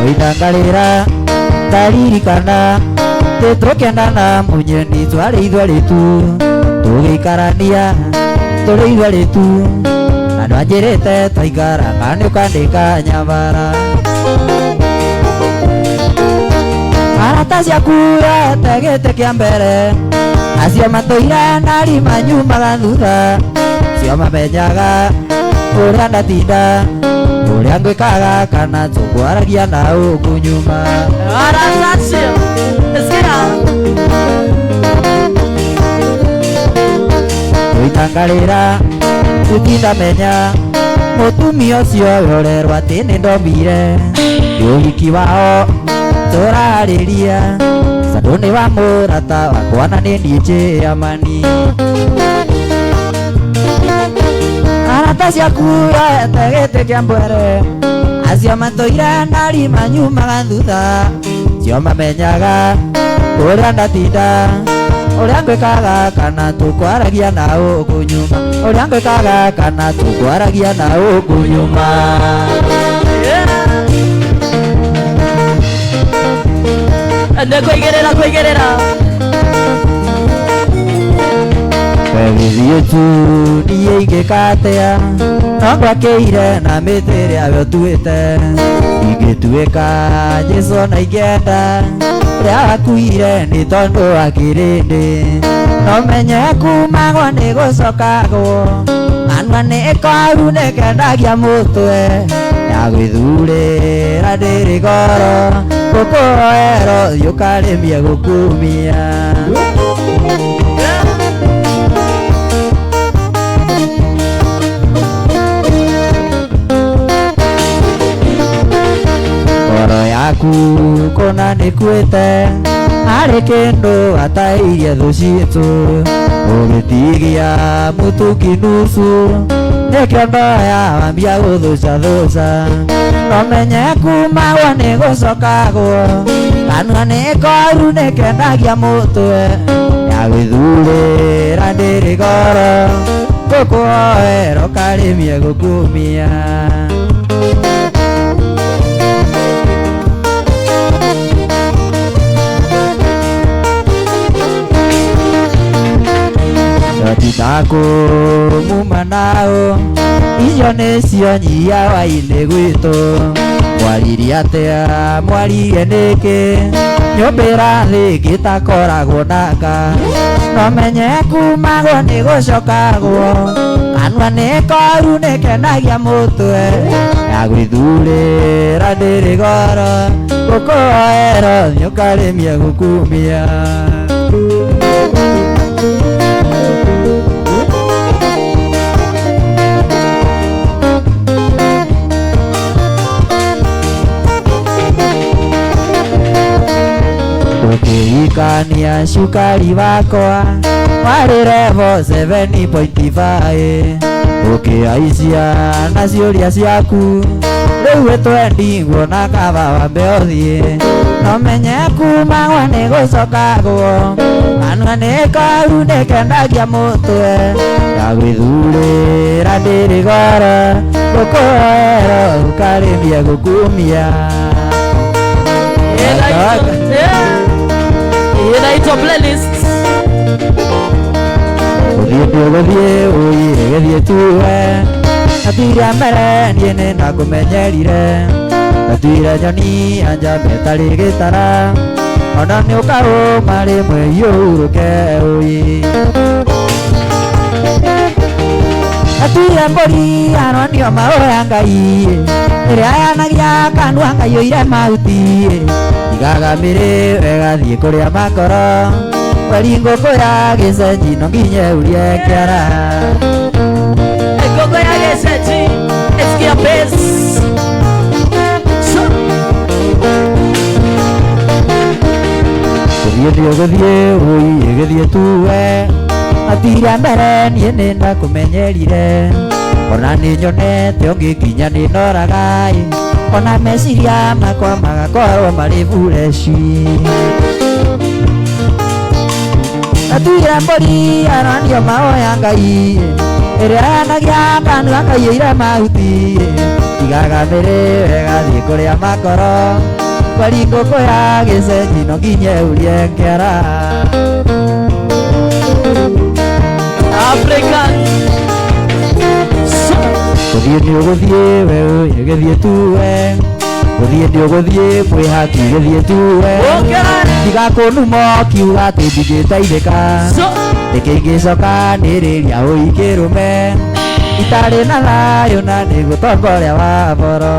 Winangarĩra ndaririkana tũkĩendana mũnyeni twarĩ ithuerĩ tu tũgĩikarania tũrĩ ithuerĩ tu na ndwanjĩrĩte twaikaraga nĩũkandĩka nyamara arata ciaku woete gĩtĩ kĩa mbere acio matũire na rima nyumaga thutha cio mamenyaga ũrĩa ndatinda ũrĩa ngwĩkaga kana tũkwaragia na ũkũnyuma. Arata acio esikia. Tũitangarĩra tũtindamenya mũtumia ũcio yorerwo atĩ nĩndomire ũhiki wao tũrarĩria tondũ nĩ wa mũrata wakwa na nĩ niĩ chairman. Arata ciaku woete gĩtĩ kĩa mbere acio matũire na rima nyumaga thutha cio mamenyaga ũrĩa ndatinda ũrĩa ngwĩkaga kana tũkwaragia na ũkũnyuma ũrĩa ngwĩkaga kana tũkwaragia na ũkũnyuma. Nĩ kũigĩrĩra kũigĩrĩra Gĩthiĩ tu niĩ ingĩka atĩa no ngwakĩire na mĩtĩ ĩrĩa we ũtuĩte ingĩtuĩka Jesũ na ingĩenda ũrĩa wakuire nĩ tondũ wa kĩrĩndĩ no menye kumagwo nĩ gũcokagwo kanua nĩ koru nĩkendagia mũtwe ya gwĩthurĩra ndĩrĩ goro gũkũhoera ũthiĩ ũkarĩmie gũkumia. Ngoro yaku kũna nĩkuĩte Arĩ kĩndũ atairie thũ citũ ũgĩtigia mũtũngi nusu nĩkĩo ndoya wambia gũthũcathũca nomenye kumagwo nĩ gũcokagwo kanua nĩ koru nĩkendagia mũtwe ya gwĩthurĩra ndĩrĩ goro gũkũhoera ũkarĩmie gũkumia. Titakumuma nao icio nĩcio nyia wa-inĩ gwitũ mwaririe atĩa mwaririe nĩkĩ nyũmbĩra thĩngĩ takoragwo naka nomenye kumagwo nĩ gũcokagwo kanua nĩ koru nĩkenagia mũtwe ya gwĩthurĩra ndĩrĩ goro gũkũhoera ũkarĩmie gũkumia. Tukihikania cukari wakwa warĩ level 7.5 ũkĩhaicia na ciũria ciaku rĩu ĩtwendigwo na kaba wambe ũthiĩ nomenye kumagwo nĩ gũcokagwo kanua nĩ koru nĩkendagia mũtwe ya gwĩthurĩra ndĩrĩ goro gũkũhoera ũkarĩmie gũkumia. Inaitwa playlist. Gũthiĩ ndũgũthiĩ ũire gĩthiĩ tuwe Natuire mbere niĩ nĩ ndakũmenyerire Natuire nyoni anja ĩtarĩ gĩtara ona nĩ ũkarũma rĩmwe iũrũke ũi Natuire mbũri aronio maũya Ngai ĩrĩa yanagia kanua kaiyũire mahuti igaga mĩrĩ ĩgathiĩ kũrĩa makoro weri ngũkũ ya gĩcenji no nginya ũrie kĩara. Ngũkũ ya gĩcenji ĩsikia bass. Gũthiĩ ndũgũthiĩ ũi ĩgĩthiĩ tuwe Natuire mbere niĩ nĩ ndakũmenyerire ona nĩ nyonete ũngĩ nginya nĩ noraga ona meciria makwa magakorwo marĩ bureci. Natuire mbũri aronio mahoya Ngai ĩrĩa yanagia kanua kaiyũire mahuti igaga mĩrĩ ĩgathiĩ kũrĩa makoro kweri ngũkũ ya gĩcenji no nginya ũrie kĩara. African. Gũthiĩ nĩ ũgũthiĩ we ũyũ gĩthiĩ tuwe Gũthiĩ nĩ ũgũthiĩ mwĩhaki gĩthiĩ tuwe Tiga kũnuma ũkiuga atĩ ndingĩteithĩka Nĩkĩ ingĩcoka nĩrĩria ũikĩrũme Itarĩ na thayũ na nĩgũtongoria wa boro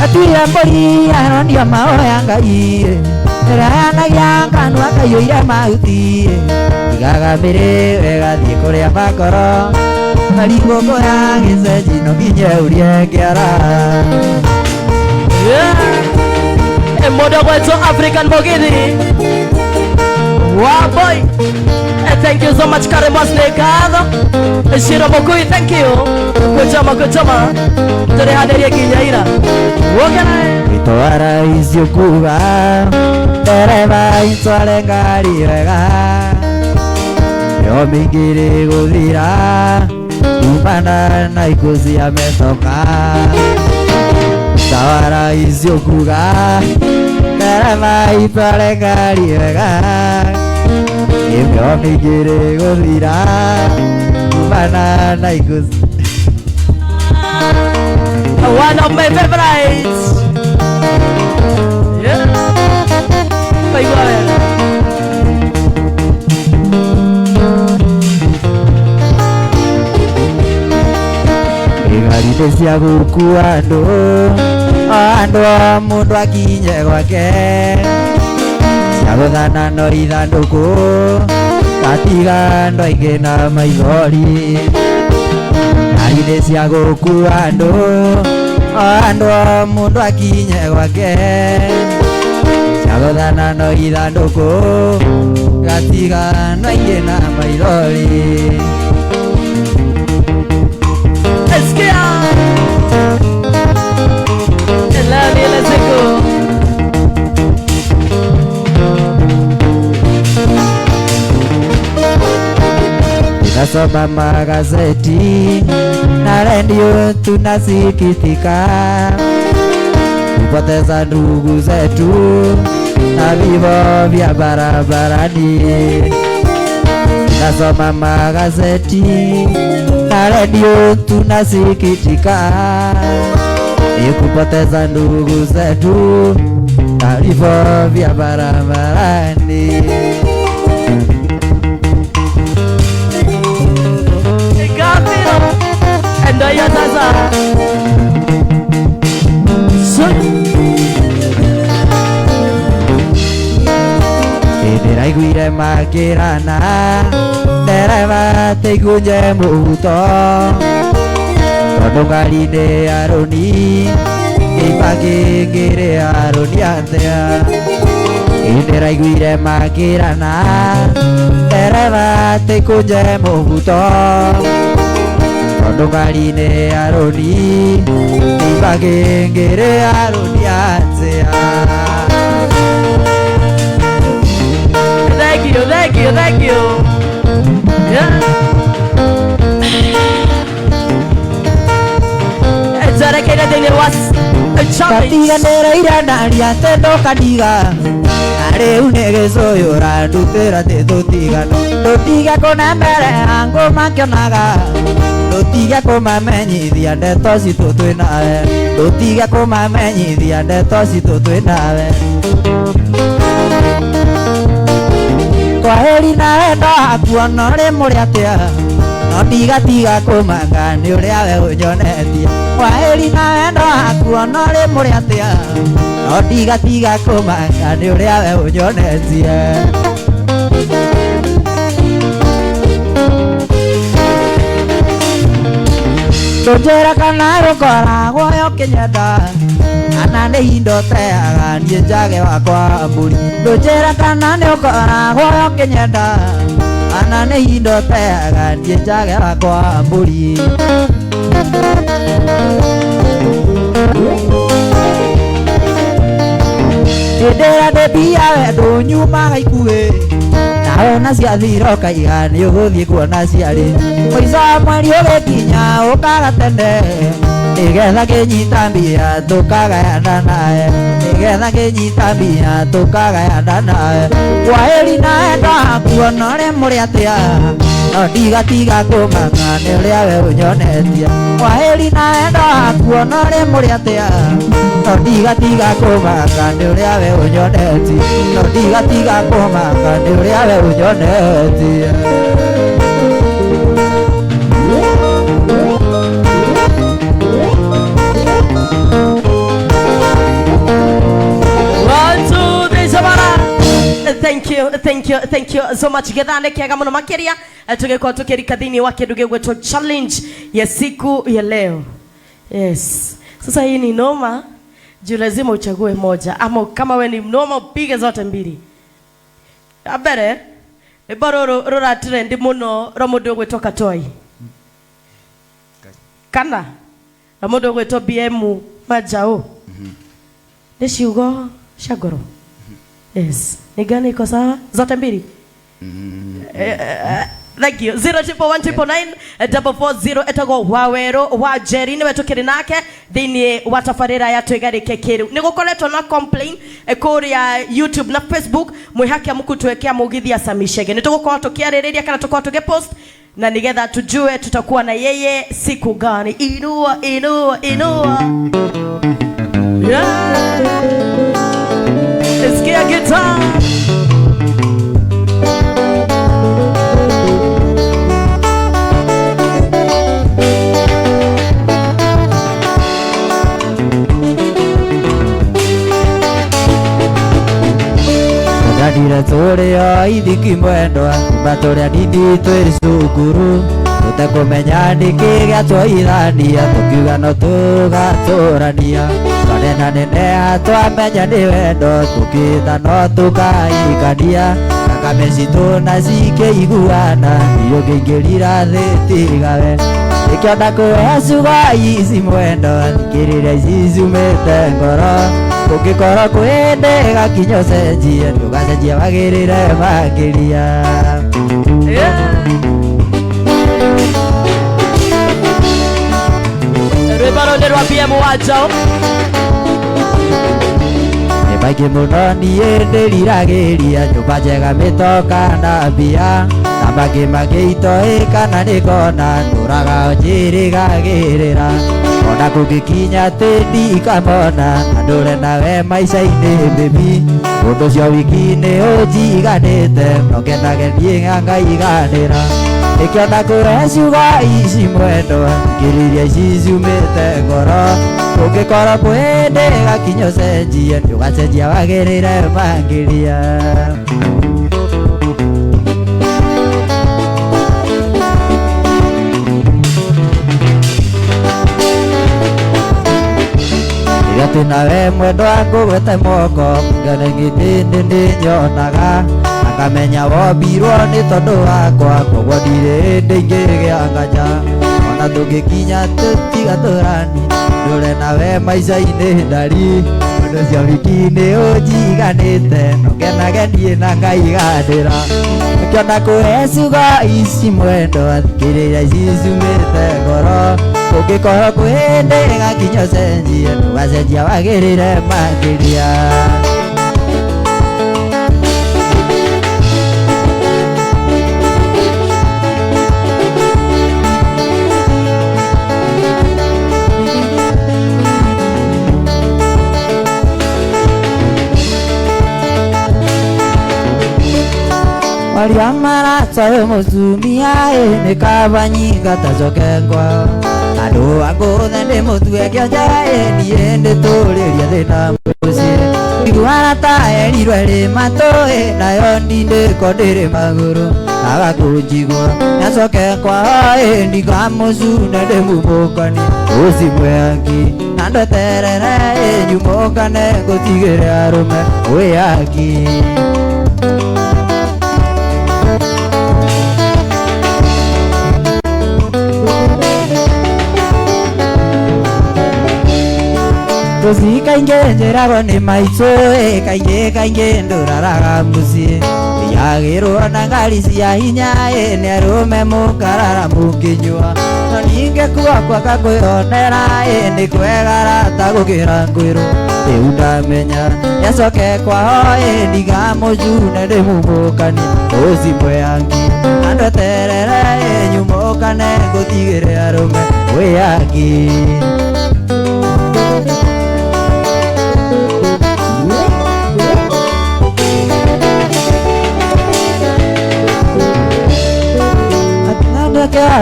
Natuire mbũri aronio mahoya Ngai ĩrĩa yanagia kanua kaiyũire mahuti igaga mĩrĩ ĩgathiĩ kũrĩa makoro Kweri ngũkũ ya gĩcenji no nginya ũrie kĩara. Mũndũ gwetwo African Mugithi wa boy. Thank you so much Karembos nĩ ngatho Shiro Mukui, thank you Kuchoma kuchoma tũrĩhanĩrie nginya ira Wokena Itwara icio kuga ndereba itware ngari wega yo mĩingĩ ĩrĩ gũthira kumana na ikuũ cia metoka Tawara icio kuga ndereba itware ngari wega yo mĩingĩ ĩrĩ gũthira kumana na ikuũ. One of my favorites. Yeah. Kaigua wega. Ngari nĩ cia gũkua andũ o andũ o mũndũ akinye gwake cia gũthana no ithandũkũ gatiga andũ aingĩ na maithori. Ngari nĩ cia gũkua andũ Andũ mũndũ akinye gwake Ciagothana no ithandũkũ Gatigano aingĩ na maithori. Sikia. Leo ni ile siku. Tunasoma magazeti na redio tunasikitika kupoteza ndugu zetu na vifo vya barabarani. Tunasoma magazeti na redio tunasikitika kupoteza ndugu zetu na vifo vya barabarani. Ndio hiyo sasa. Ndĩraiguire makĩrana ndereba tĩigunje mũhuto tondũ ngari nĩ arũni ĩbangĩngĩrĩ arũni atĩa. Ndĩraiguire makĩrana ndereba tĩigunje mũhuto tondũ ngari nĩ arũni ĩbangĩngĩrĩ arũni atĩa. Thank you, thank you, thank you. Yeah. Twerekeire thĩinĩ wa challenge. Katiganĩra iranaria tendũkaniga na rĩu nĩ gĩcũyũra ndutĩra tĩ tũtigano ndũtige kũnembere angũ makĩonaga ndũtige kũmamenyithia ndeto citũ twĩ nawe ndũtige kũmamenyithia ndeto citũ twĩ nawe. Kwaheri nawe ndakuona no rĩ mũrĩ atĩa no ndigatiga kũmaka nĩ ũrĩa we ũnyonetie. Kwaheri nawe ndakuona no rĩ mũrĩ atĩa no ndigatiga kũmaka nĩ ũrĩa we ũnyonetie. Ndũnjĩra kana ũkoragwo ũkĩnyenda kana nĩ indo teaga niĩ njage wakwa mbũri. Ndũnjĩra kana nĩ ũkoragwo ũkĩnyenda kana nĩ indo teaga niĩ njage wakwa mbũri. Hĩndĩ ĩrĩa ndĩ mbia we ndũnyumaga ikuhĩ nawe na ciathira ũkaiga nĩ ũgũthiĩ kuona ciarĩ. Mũico wa mweri ũgĩkinya ũkaga tene nĩgetha ngĩnyita mbia tũkagayana nawe nĩgetha ngĩnyita mbia tũkagayana nawe. Kwaheri nawe ndakuona ũrĩ mũrĩ atĩa no ndigatiga kũmaka nĩ ũrĩa we ũnyonetie. Kwaheri nawe ndakuona ũrĩ mũrĩ atĩa no ndigatiga kũmaka nĩ ũrĩa we ũnyonetie no ndigatiga kũmaka nĩ ũrĩa we ũnyonetie. Thank you, thank you, thank you so much. Gethane kiaga muno makiria tugekwa tukirika thini wa kindu gigwetwo challenge ya siku ya leo. Yes. Sasa hii ni noma, juu lazima uchague moja ama kama we ni mnoma upige zote mbili. Abere rwimbo rũrũ rũra trend mũno rwa mũndũ ũgwĩtwo Katoi. Kana rwa mũndũ ũgwĩtwo BM Majau. Nĩ ciugo cia ngoro. Yes. Ni gani iko sawa? Zote mbili? Thank you. 011 999 440 etagwo Wawero wa Jerry niwe tukiri nake thiini wa tabarĩra ya Twĩgarĩke Kĩrĩu. Nĩ gũkoretwo na complain kũrĩa YouTube na Facebook mwĩhake mũkutwekea mũgithi Sami Chege. Nĩ tũgũkorwo tũkĩarĩrĩria kana tũkorwo tũgĩpost na nigetha tujue tutakuwa na yeye siku gani. Inua inua inua. Yeah. Sikia guitar. Ndire tũrĩ o ithiki mwendwa kuma tũrĩ anini twĩ cukuru Tũtekũmenya nĩkĩ gĩatwoithania tũkiuga no tũgatũrania twanenaneneha twamenya nĩ wendo tũkĩta no tũkahikania thakame citũ na cikĩiguana niĩ ũngĩingĩrira thĩ tigawe nĩkĩo ndakũhe ciugo ici mwendo thikĩrĩria ici ciumĩte ngoro ũngĩkorwo kwĩ gakinya ũcenjie ndũgacenjia wagĩrĩre makĩria. Rwĩmbo rũu nĩ rwa BM wa Njaũ. Nĩ maingĩ mũno niĩ ndĩriragĩria nyũmba njega mĩtoka na mbia na mangĩ mangĩ kana nĩ ngona ndũraga njĩrĩgagĩrĩra ona kũngĩkinya atĩ ndikamona na ndũre nawe maica-inĩ baby ũndũ ũcio wiki nĩ ũnjiganĩte no ngenage niĩ ngaiganĩra nĩkĩo ndakũhe ciugo ici mwendo thikĩrĩria ici ciumĩte ngoro ũngĩkorwo kwĩ gakinya ũcenjie ndũgacenjia wagĩrĩre makĩria. Rĩrĩa twĩ nawe mwendwa ngũgwete moko ngene gĩtĩndĩ nĩnyonaga na ngamenya wombirwo nĩ tondũ wakwa koguo ndirĩ hĩndĩ ingĩgĩa nganja ona tũngĩkinya tũtigatũrani ndũre nawe maica-inĩ ndari ũndũ ũcio wiki nĩ ũnjiganĩte no ngenage niĩ na ngaiganĩra nĩkĩo ndakũhe ciugo ici mwendo thikĩrĩria ici ciumĩte ngoro ũngĩkorwo kwĩ gakinya ũcenjie ndũgacenjia wagĩrĩre makĩria. Maria maratoyo mũtumia ĩ nĩ kaba nyingata njoke ngwao andũ angũthe ndĩmũtue kĩonje ĩ niĩ ndĩtũrĩrie thĩna mũciĩ iguana ta erirwo ĩrĩ matũ ĩ nayo ndindĩko ndĩrĩ magũrũ agakũnjigua nĩacoke kwao ĩ ndikamũcune ndĩmumũkanie ũcimwe angi na ndeterere ĩ nyumũkane ngũtigĩre arũme wĩyaki. Tũci kaingĩ njĩragwo nĩ maitũ ĩ kaingĩ kaingĩ ndũraraga mũciĩ iyagĩrwo na ngari cia hinya ĩ nĩ arũme mũkarara mũkĩnyua no ningĩ kuo kwĩonera ĩ nĩ kwega rata gũkĩra ngwĩrwo rĩu ndamenya nĩacoke kwao ĩ ndigamũcune ndĩmumũkanie ũcimwe angi na ndeterere ĩ nyumũkane ngũtigĩre arũme wĩyaki.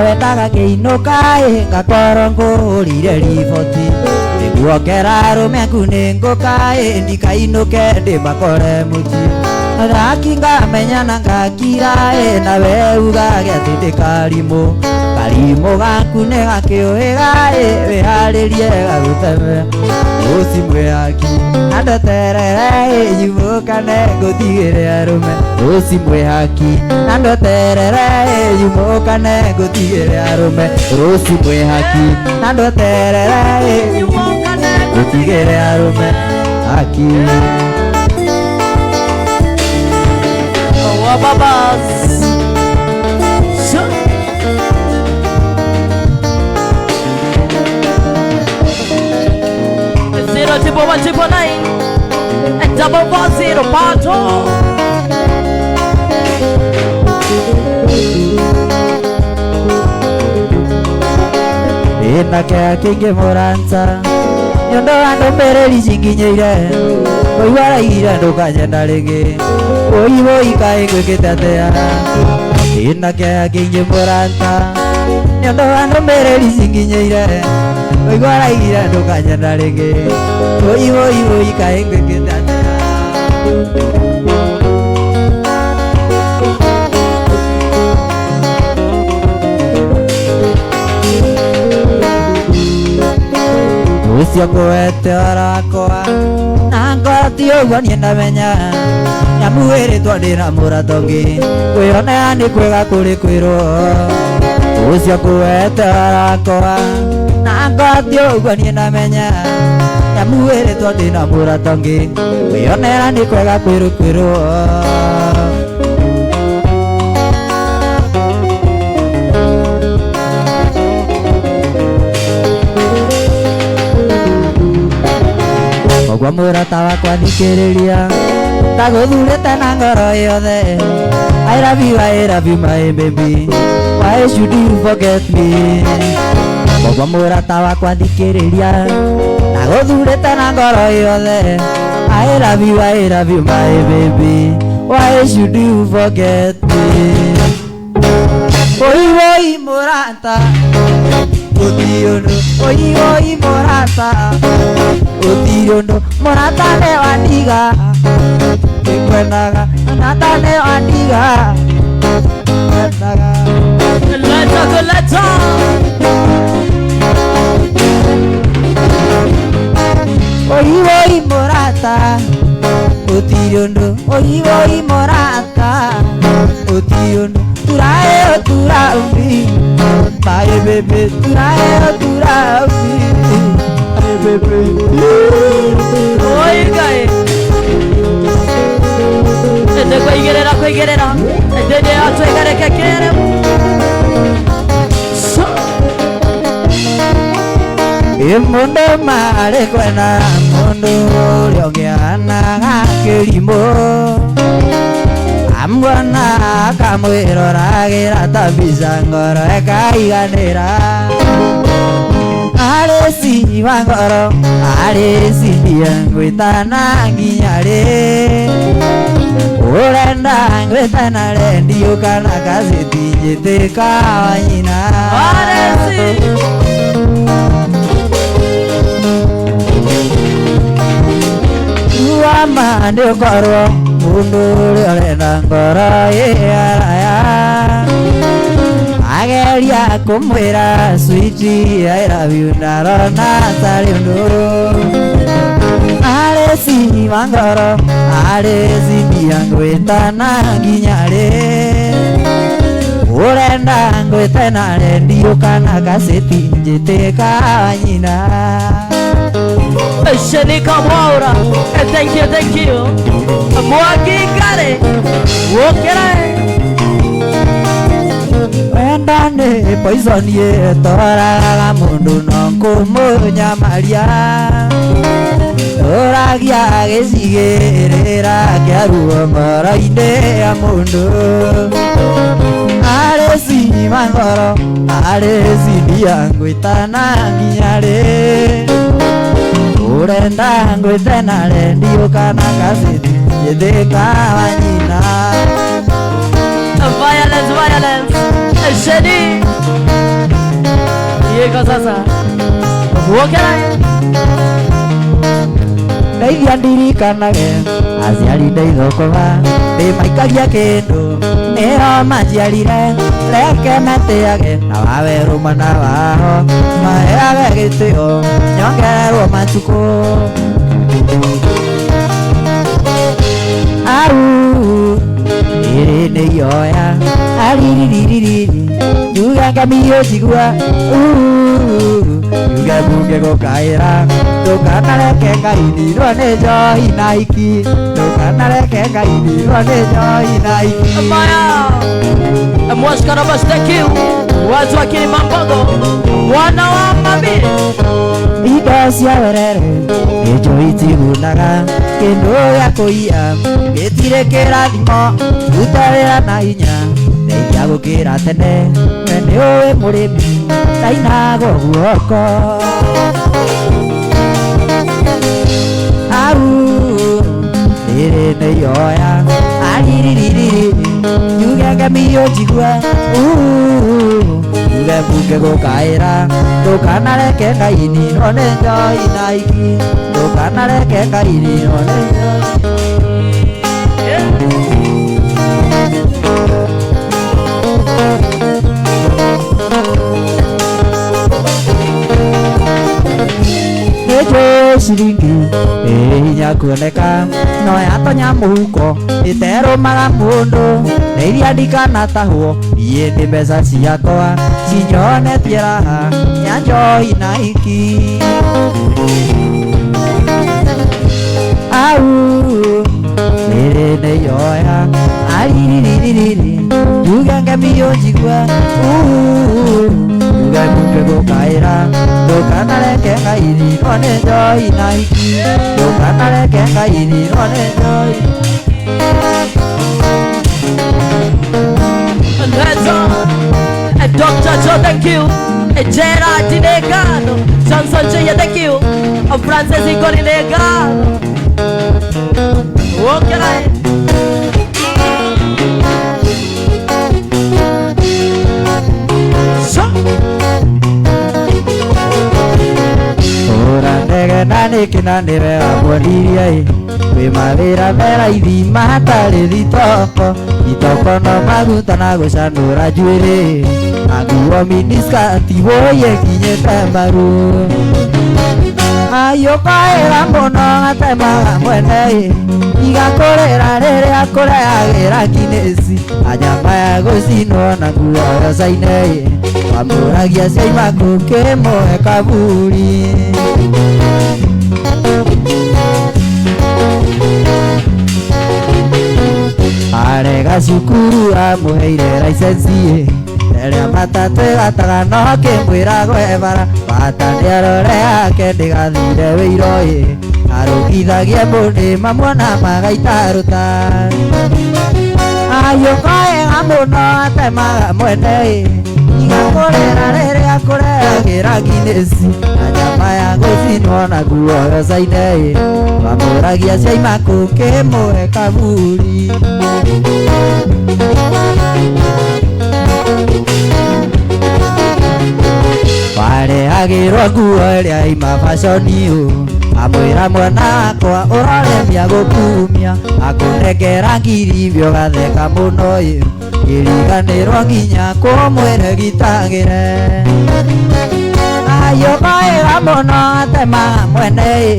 Wendaga kĩinũka ĩ ngakorwo ngũhũrire riboti nĩguo ngera arũme aku nĩ ngũka ĩ ndikainũke ndĩmakore mũciĩ athaki ngamenya na ngakira ĩ nawe ugage atĩ ndĩ karimũ karimũ gaku nĩ gakĩũhĩga ĩ wĩharĩrie gagũteme ũcimwe haki na ndeterere ĩ nyumũkane ngũtigĩre arũme ũcimwe haki na ndeterere ĩ nyumũkane ngũtigĩre arũme rũcimwe haki na ndeterere ĩ Nyumũkane ngũtigĩre arũme haki. Wa babas. Zero triple one triple nine and 440 pato. Ĩna kĩeha kĩingĩ mũranta nĩ ũndũ wa ndũmĩrĩri cinginyĩire kũigua araigire ndũkanyenda rĩngĩ wũi wũi kaĩ ngwĩkĩte atĩa ĩna kĩeha kĩingĩ mũranta nĩ ũndũ wa ndũmĩrĩri cinginyĩire kũigua araigire ndũkanyenda rĩngĩ wũi wũi wũi kaĩ ngwĩkĩte atĩa. Ucio ngwete orakwa na ngoro ti ũguo niĩ ndamenya nyamu ĩrĩtwo ndĩna mũrata ũngĩ kwĩonera nĩ kwega kũrĩ kwĩrwo ucio ngwete orakwa na ngoro ti ũguo niĩ ndamenya nyamu ĩrĩtwo ndĩna mũrata ũngĩ kwĩonera nĩ kwega kwĩrwo kwĩrwo. Koguo mũrata wakwa thikĩrĩria ndagũthurĩte na ngoro yothe. I love you my baby, why should you forget me? Koguo mũrata wakwa thikĩrĩria ndagũthurĩte na ngoro yothe. I love you my baby, why should you forget me? Oi oi mũrata ũtirĩ oi oi mũrata ũtirĩ ũndũ mũrata nĩ wandiga ndikwendaga mũrata nĩ wandiga ndikwendaga. Leta kuleta Oi oi mũrata ũtirĩ ũndũ oi oi mũrata ũtirĩ ũndũ turae turaumbi my baby turae turaumbi my baby. Oi ngai ende kuigirira kuigirira ende atwegareke kere so Mundu marĩ kwenda mundu ũrĩa ũngĩhanaga kĩrimũ amuona akamwĩroragĩra ta mbica ngoro ĩkaiganĩra arĩ ciwa ngoro arĩ cimbia ngwĩtana nginya rĩ ũrenda ngwĩtana rendio kana gazeti njĩtĩka wa nyina. Aresi Wama nĩ ũkorwo mũndũ ũrĩa ũrenda ngoro ĩ araya ageria kũmwĩra sweetie I love you ndarona tarĩ ũndũ arĩ ciwa ngoro arĩ cimbia ngwĩtana nginya rĩ ũrenda ngwĩtana rendio kana gazeti njĩtĩka wa nyina. Shenika Mwaura, thank you, thank you. Mwaki Gare, wokera. Wenda nĩ poison ĩtoraga mũndũ no kũmũnyamaria ũragia gĩcigĩrĩra kĩa ruo ngoro-inĩ ya mũndũ arĩ ciwa ngoro arĩ cimbia ngwĩtana nginya rĩ ũrenda ngwĩtana rendio kana gazeti njĩthĩka wa nyina. Violence, violence. Shedi yeko sasa wokera. Ndeithia ndirikanage aciari ndeithũkũma ndĩmaikagia kĩndũ nĩo manjiarire reke metĩage na wawerũ mwana wao maheage gĩtĩo nyongererwo matukũ aru ĩrĩ nĩ ioya aririririririri njuge ngamio njigua njuge mbunge gũkaĩra ndũkanareke ngaininwo nĩ njohi na hiki ndũkanareke ngaininwo nĩ njohi na hiki. Maya Mwashkara bash, thank you. Watu wa Kilimambogo mwana wa mami indo cia werere nĩ njohi itigunaga kĩndũ gĩa kũiya gĩtirĩ kĩrathimo ruta wĩra na hinya ndeithia gũkĩra tene we nĩ ũĩ mũrĩmi ndainagwo guoko au rĩrĩ nĩ ioya ariririri njuge ngamio njigua njuge mbunge gũkaĩra ndũkanareke ngaininwo nĩ njohi na hiki ndũkanareke ngaininwo nĩ njohi. Nĩ Ciringi ĩ hinya kuoneka no yatonya mũhuko ĩterũmaga mũndũ na iria ndikanatahwo iĩ nĩ mbeca ciakwa cinyonetie raha ya njohi na iki au rĩrĩ nĩ yoya aririririrí njuge ngemi ũnjigue njuge mbunge gũkaĩra ndũkanareke ngairirwo nĩ njohi na iki ndũkanareke ngairirwo nĩ njohi. Dr. Joe, thank you. Gerard Negano, Johnson J, thank you. Francis Igori Negano. Okay. So. Ora ndege na nĩkĩ na nĩwe wamuonirie kwĩ mawĩra meraithi matarĩ thitoko itoko no maguta na gũcanũra njuĩrĩ na nguo miniskati wũi ĩkinyĩte maru ayũkaĩra mũno gatemaga mwene igakũrĩra rĩrĩa kũrehagĩra kinĩci anyama ya gũcinwo na nguo yocaine wamũragia ciaima kũkĩmũhe kaburi. Arega cukuru amũheire license ĩrĩa matatũ ĩgataga no kĩmwĩra gwe bara bata nĩarore yake ndĩgathire wĩiro ĩ arũgithagie mbũndĩ mamuona magaitarũta ayũkaĩga mũno atemaga mwene ĩ igakũrĩra rĩrĩa kũrehagĩra nginĩci na nyama ya gũcinwo na nguo yocaine ĩ wamũragia ciaima kũkĩmũhe kaburi. Warehagĩrwo nguo ĩrĩa ima baconi ũ amwĩra mwana wakwa ũroremia gũkumia akũnengera ngiri iria ũgatheka mũno ĩ ngĩriganĩrwo nginya kũmwĩre gitagĩre ayũkaĩra mũno atemaga mwene ĩ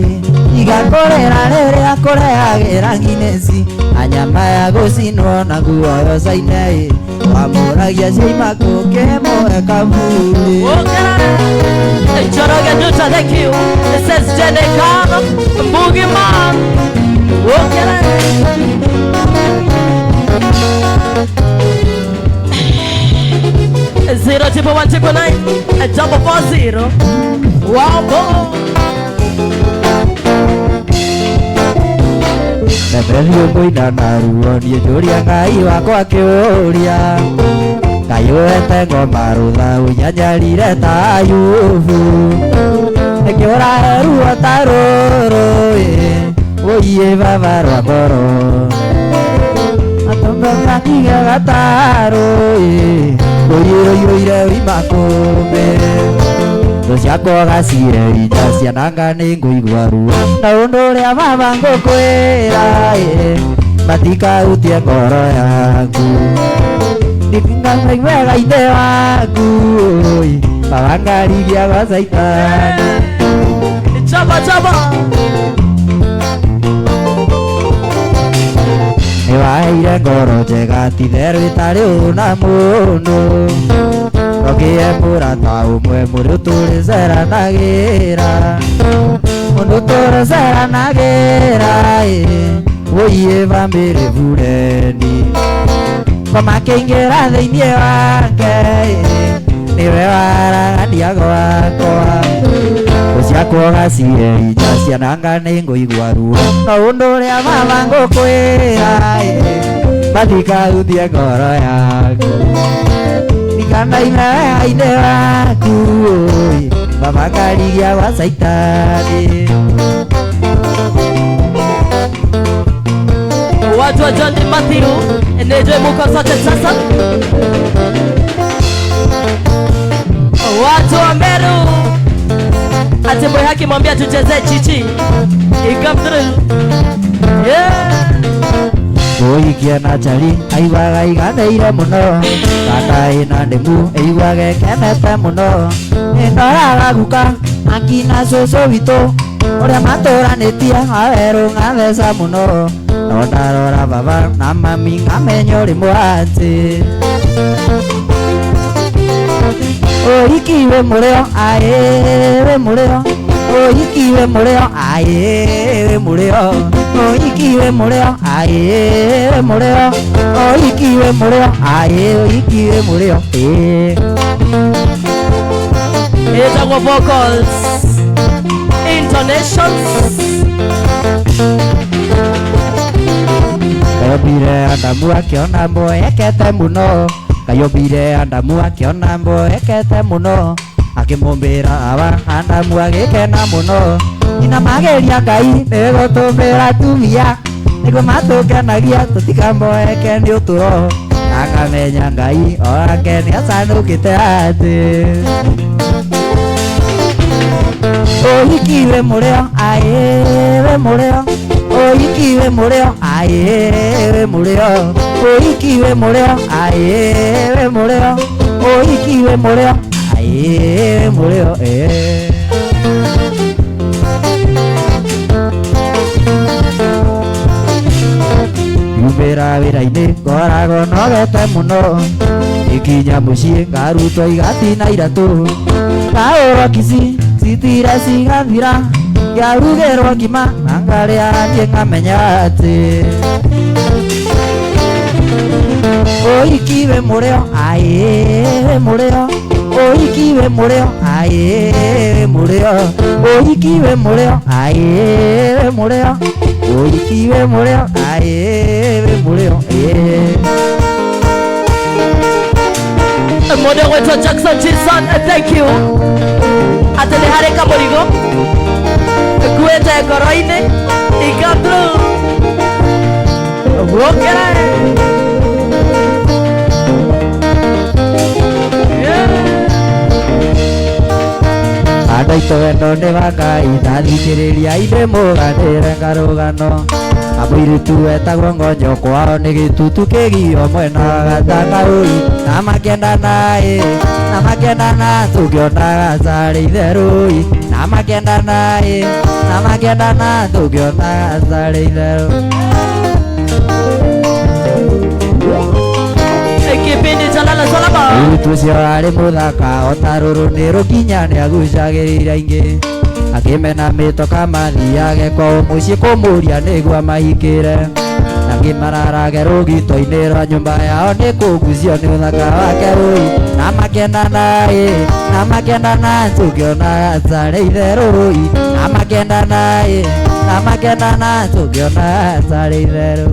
igakũrĩra rĩrĩa kũrehagĩra nginĩci na nyama ya gũcinwo na nguo yocaine ĩ wamũragia ciaima kũkĩmũhe kaburi. Njoroge Nduta, thank you. This is Jenny Kano, Boogie Man. Okay. 0 1 1 9 9 4 4 0. Wow, boy. Ndemberio ngũina na ruo niĩ njũria Ngai wakwa kĩũria Ngai ũhete ngoma rũtha ũnyanyarire ta Ayubu nĩkĩ ũrahe ruo ta rũrũ ĩ ũiĩ baba rwa ngoro atũmbe gatarũ ĩ rũiĩ rũiyũire wima kũmbĩ thũ ciakwa gacire inya ciananga nĩ ngũigua ruo na ũndũ ũrĩa baba ngũkwĩra ĩ matikahutie ngoro yaku ndikangaiwega-inĩ waku ĩ baba ngarigia gwa caitani. Chaba chaba. Nĩwaheire ngoro njega titherũ ĩtarĩ ũna mũndũ Okie mũrata ũmwe mũrĩ ũtũrĩceranagĩra mũndũ ũtũrĩceranagĩra ĩ wũiĩ bamĩrĩ bureni ngoma kĩingĩra thĩiniĩ wake ĩ nĩwe waragania gwakwa ciakwa gacire inya ciananga nĩ ngũigua ruo no ũndũ ũrĩa baba ngũkwĩra ĩ matikahutie ngoro yaku ndikanaine wega-inĩ waku ĩ baba ngarigia gwa caitani. Watu wa John Matthew nĩnjũĩ mũko sote sasa. Watu wa Meru ati Mwihaki mwambia tuchezee chichi. It come through. Yeah. Mũhikia na njari aiguaga aiganĩire mũno kanda ĩna ndĩmu ĩiguaga ĩkenete mũno nĩndoraga guka akina cũcũ witũ Ũrĩa matũranĩtie awerũ ngatheca mũno no ndarora baba na mami ngamenya ũrĩ mwatĩ Ũhiki wĩ mũrĩo aĩ wĩ mũrĩo Ũhiki wĩ mũrĩo aĩ wĩ mũrĩo Ũhiki wĩ mũrĩo aĩ wĩ mũrĩo Ũhiki wĩ mũrĩo aĩ ũhiki wĩ mũrĩo ĩĩ Ĩtagwo vocals intonations. Ngai Adamu akĩona mboekete mũno Ngai ombire Adamu akĩona mboekete mũno akĩmũmbĩra Hawa Adamu agĩkena mũno Nginya mageria Ngai nĩgũtũmbĩra atumia nĩguo matũkenagia tũtikamboeke nĩ ũtũro akamenya Ngai onake nĩacanũkĩte atĩ Ũhiki wĩ mũrĩo aĩ wĩ mũrĩo Ũhiki wĩ mũrĩo aĩ wĩ mũrĩo Ũhiki wĩ mũrĩo aĩ wĩ mũrĩo Ũhiki wĩ mũrĩo aĩ wĩ mũrĩo ĩĩ Yumĩra wĩra-inĩ ngoragwo nogete mũno ikinya mũciĩ ngarutwo igati na iratũ ngahũrwo kici citire cigathira ngarugĩrwo ngima na ngarĩa niĩ ngamenya atĩ Ũhiki wĩ mũrĩo aĩ wĩ mũrĩo Ũhiki wĩ mũrĩo aĩ wĩ mũrĩo Ũhiki wĩ mũrĩo aĩ wĩ mũrĩo Ũhiki wĩ mũrĩo aĩ wĩ mũrĩo ĩĩ Mũndũ ũgwĩtwo Jackson Jason, thank you atĩ nĩ harĩ kamũrigo nguĩte ngoro-inĩ ika through gũkĩre. Yeah. Andũ aitũ wendo nĩ wa Ngai ndathikĩrĩria indĩ mũganĩre karũgano kamũirĩtu wetagwo Ngonyo kwao nĩ gĩtutu kĩgio mwena wa Gatang'aũi na makĩendana ĩ na makĩendana tũngĩonaga carĩ itherũ ĩ na makĩendana ĩ na makĩendana tũngĩonaga carĩ itherũ. Kipindi cha Lala Salama. Mũirĩtu ũcio arĩ mũthaka o ta rũrũ nĩ rũkinya nĩagucagĩrĩria aingĩ akĩmena mĩtoka mathiage kwao mũciĩ kũmũria nĩguo amahikĩre na ngĩmararage rũgito-inĩ rwa nyũmba yao nĩ kũgucio nĩ ũthaka wake ũi na makĩendana ĩ na makĩendana tũngĩonaga tarĩ itherũ ĩ na makĩendana ĩ na makĩendana tũngĩonaga tarĩ itherũ.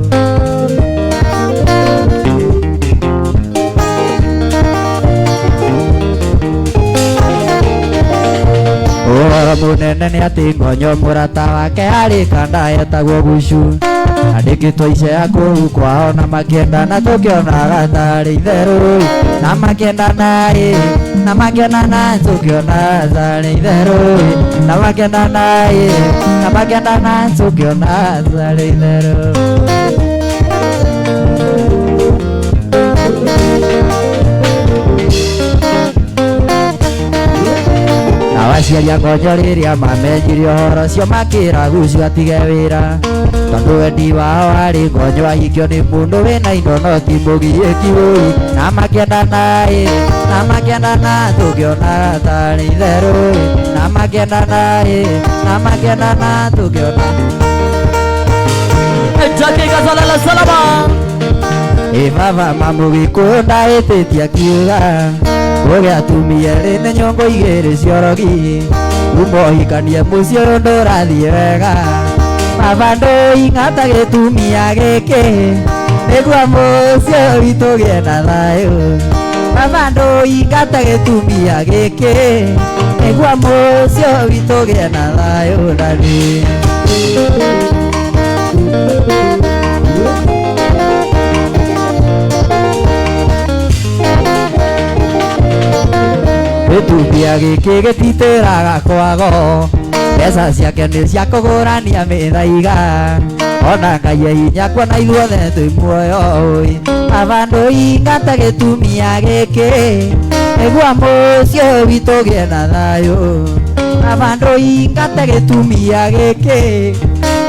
Ũhoro mũnene nĩ atĩ Ngonyo mũrata wake arĩ kanda etagwo Gucu andĩkĩtwo icea kũu kwao na makĩendana tũkĩonaga tarĩ itherũ na makĩendana ĩ na makĩendana tũkĩonaga tarĩ itherũ na makĩendana ĩ na makĩendana tũkĩonaga tarĩ itherũ. Aciari a Ngonyo rĩrĩa mamenyire ũhoro ũcio makĩra Gucu atige wĩra tondũ wendi wao warĩ Ngonyo ahikio nĩ mũndũ wĩna indo no ti mũgiĩki ũi na makĩendana ĩ na makĩendana tũngĩonaga tarĩ itherũ ĩ na makĩendana ĩ na makĩendana tũngĩona. Dakika za Lala Salama. Ĩ baba mamũgĩkũyũ ndaĩtĩtie akiuga ũgĩ atumia erĩ nĩ nyũngũ igĩrĩ ciorogi uma ũhikanie mũciĩ ũyũ ndũrathiĩ wega baba ndũing'ata gĩtumia gĩkĩ nĩguo mũciĩ ũyũ witũ ũgĩe na thayũ baba ndũing'ata gĩtumia gĩkĩ nĩguo mũciĩ ũyũ witũ ũgĩe na thayũ ndani. Gĩtumia gĩkĩ gĩtitĩraga kwago mbeca ciake nĩ cia kũgũrania mĩthaiga Ona Ngai hinya kuona ithuothe twĩ muoyo ĩ. Baba ndũingate gĩtumia gĩkĩ nĩguo mũciĩ witũ ũgĩe na thayũ. Baba ndũingate gĩtumia gĩkĩ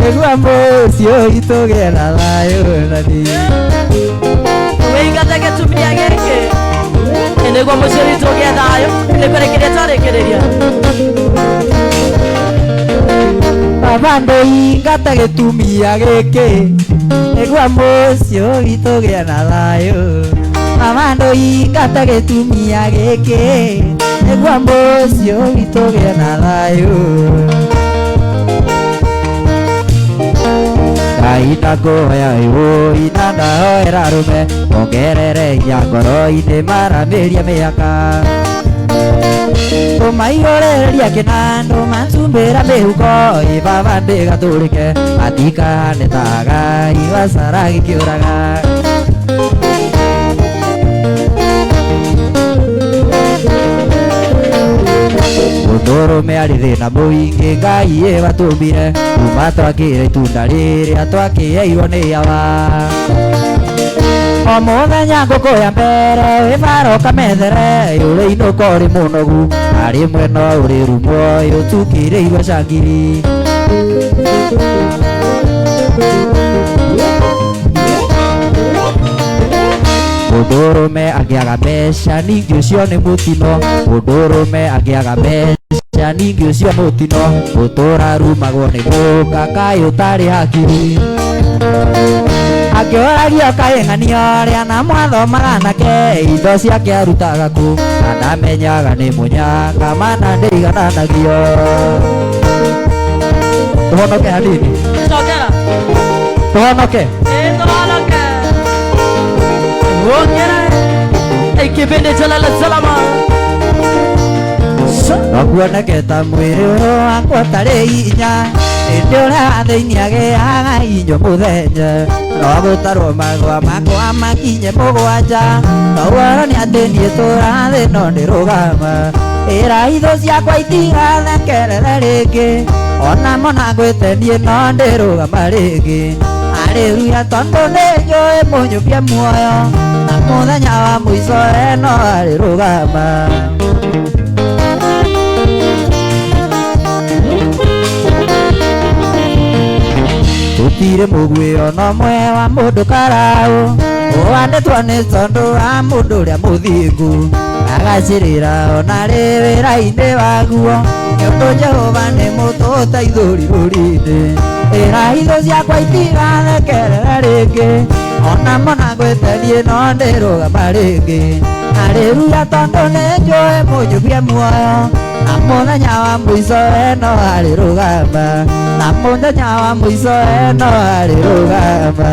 nĩguo mũciĩ witũ ũgĩe na thayũ na niĩ. Wĩingate gĩtumia gĩkĩ nĩguo mũciĩ witũ ũgĩe thayũ. Nĩ kũrĩkĩrĩria twarĩkĩrĩria. Baba ndũingate gĩtumia gĩkĩ nĩguo mũciĩ witũ ũgĩe na thayũ. Baba ndũingate gĩtumia gĩkĩ nĩguo mũciĩ witũ ũgĩe na thayũ. Ngai ndakũhoya ĩũi na ndahoera arũme ongerere hinya ngoro-inĩ maramĩrie mĩaka. Tũmaihũrĩrĩria kĩnandũ macumbĩra mĩhuko ĩ baba ndĩgatũrĩke matikahane ta Ngai wacara gĩkĩũraga. Mũndũrũme arĩ thĩna mũingĩ Ngai ĩwatũmbire kuma twakĩra itunda rĩrĩa twakĩheirwo nĩ Awa. O mũthenya ngũkũ ya mbere wĩ bara ũkamethere ũrĩ inũka ũrĩ mũnogu na rĩmwe no ũrĩ rumwo ũtukĩrĩirwo cangiri. Mũndũrũme angĩaga mbeca ningĩ ũcio nĩ mũtino. Mũndũrũme angĩaga mbeca ningĩ ũcio mũtino. Gũtũra rumagwo nĩ mũka kaĩ ũtarĩ hakiri. Akĩũragio kaĩ ng'anio rĩa na mwathomaga nake indo ciake arutaga kũ na ndamenyaga nĩ mũnyaka mana ndĩigananagio. Tũhonoke hanini. Cokera. Tũhonoke. Ĩ tũhonoke. Wongere. Kipindi cha Lala Salama. No kuoneke ta mwĩrĩ ũyũ wakwa ũtarĩ hinya ĩndĩ ũrĩa wa thĩinĩ agĩaga inyuĩ mũthenya. No gũtarwo magwa makwa makinye mũgwanja no ũhoro nĩ atĩ niĩ tũrathĩ no ndĩrũgama. Ĩra itho ciakwa itigathekerere rĩngĩ ona mona ngwĩte niĩ no ndĩrũgama rĩngĩ. Haleluya tondũ nĩnjũĩ mũnyũmbie muoyo na mũthenya wa mũico we no arĩrũgama. Gũtirĩ mũguĩ ona ũmwe wa mũndũ karaũ ũhandĩtwo nĩ tondũ wa mũndũ ũrĩa mũthingu agacĩrĩra ona rĩ wĩra-inĩ waguo nĩ ũndũ Jehova nĩ mũtũteithũri rũri-inĩ. Ĩra itho ciakwa itigathekerere rĩngĩ ona mona ngwĩte niĩ no ndĩrũgama rĩngĩ. Haleluya tondũ nĩnjũĩ mũnyũmbie muoyo na mũthenya wa mũico we no arĩrũgama. Na mũthenya wa mũico we no arĩrũgama.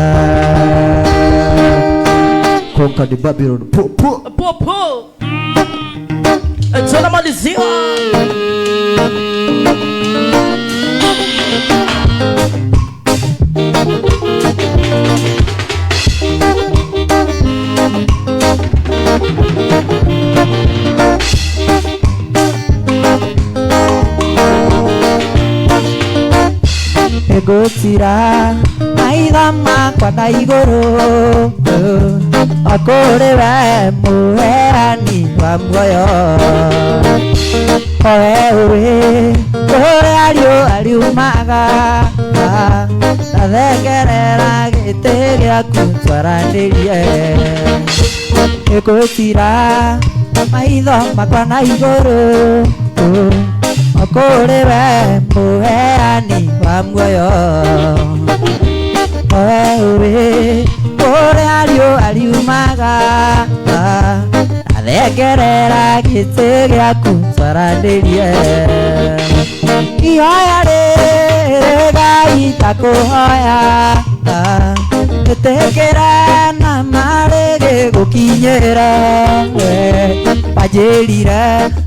Conquer the Babylon. Po, po. Po, po. Tunamalizia. Ngũtira maitho makwa na igũrũ o kũrĩ we mũheani wa muoyo. O we ũrĩ kũrĩa riũa riumaga ndathengerera gĩtĩ gĩaku twaranĩrie. Ngũtira maitho makwa na igũrũ o kũrĩ we mũheani wa muoyo. O we ũrĩ kũrĩa riũa riumaga ndathengerera gĩtĩ gĩaku twaranĩrie. Ihoya rĩrĩ Ngai ndakũhoya ĩtĩkĩre na marĩ gĩgũkinyĩre. Wanjĩrire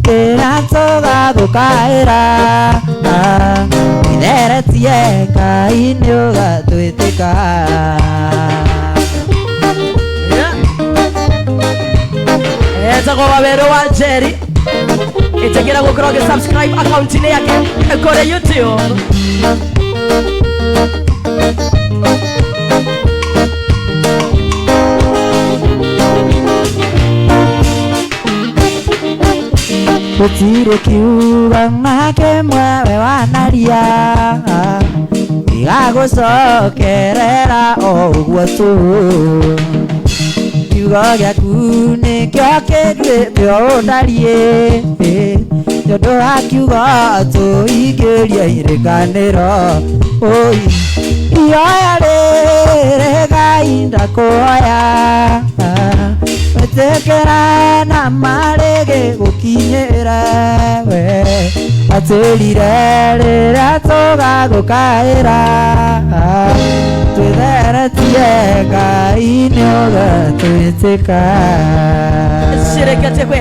rĩrĩa tũgagũkaĩra itheretie Ngai nĩũgatwĩtĩka. Etagwo Waweru wa Njeri. Ĩtĩkĩra gũkorwo ũgĩ subscribe account-inĩ yake kũrĩ YouTube. Gũtirĩ kiugo na kĩmwe we wanaria gĩgagũcokerera o ũguo tu. Kiugo gĩaku nĩkĩo kĩnduĩte ũũ ndariĩ, tondũ wa kiugo tũingĩrie irĩkanĩro. Oi ihoya rĩrĩ Ngai ndakũhoya, wĩtĩkĩre na marĩgĩ gũkinyĩre we atĩrire rĩrĩa tũgagũkaĩra twĩtheretie Ngai nĩ ũgatwĩtĩka. Cireketie kwĩ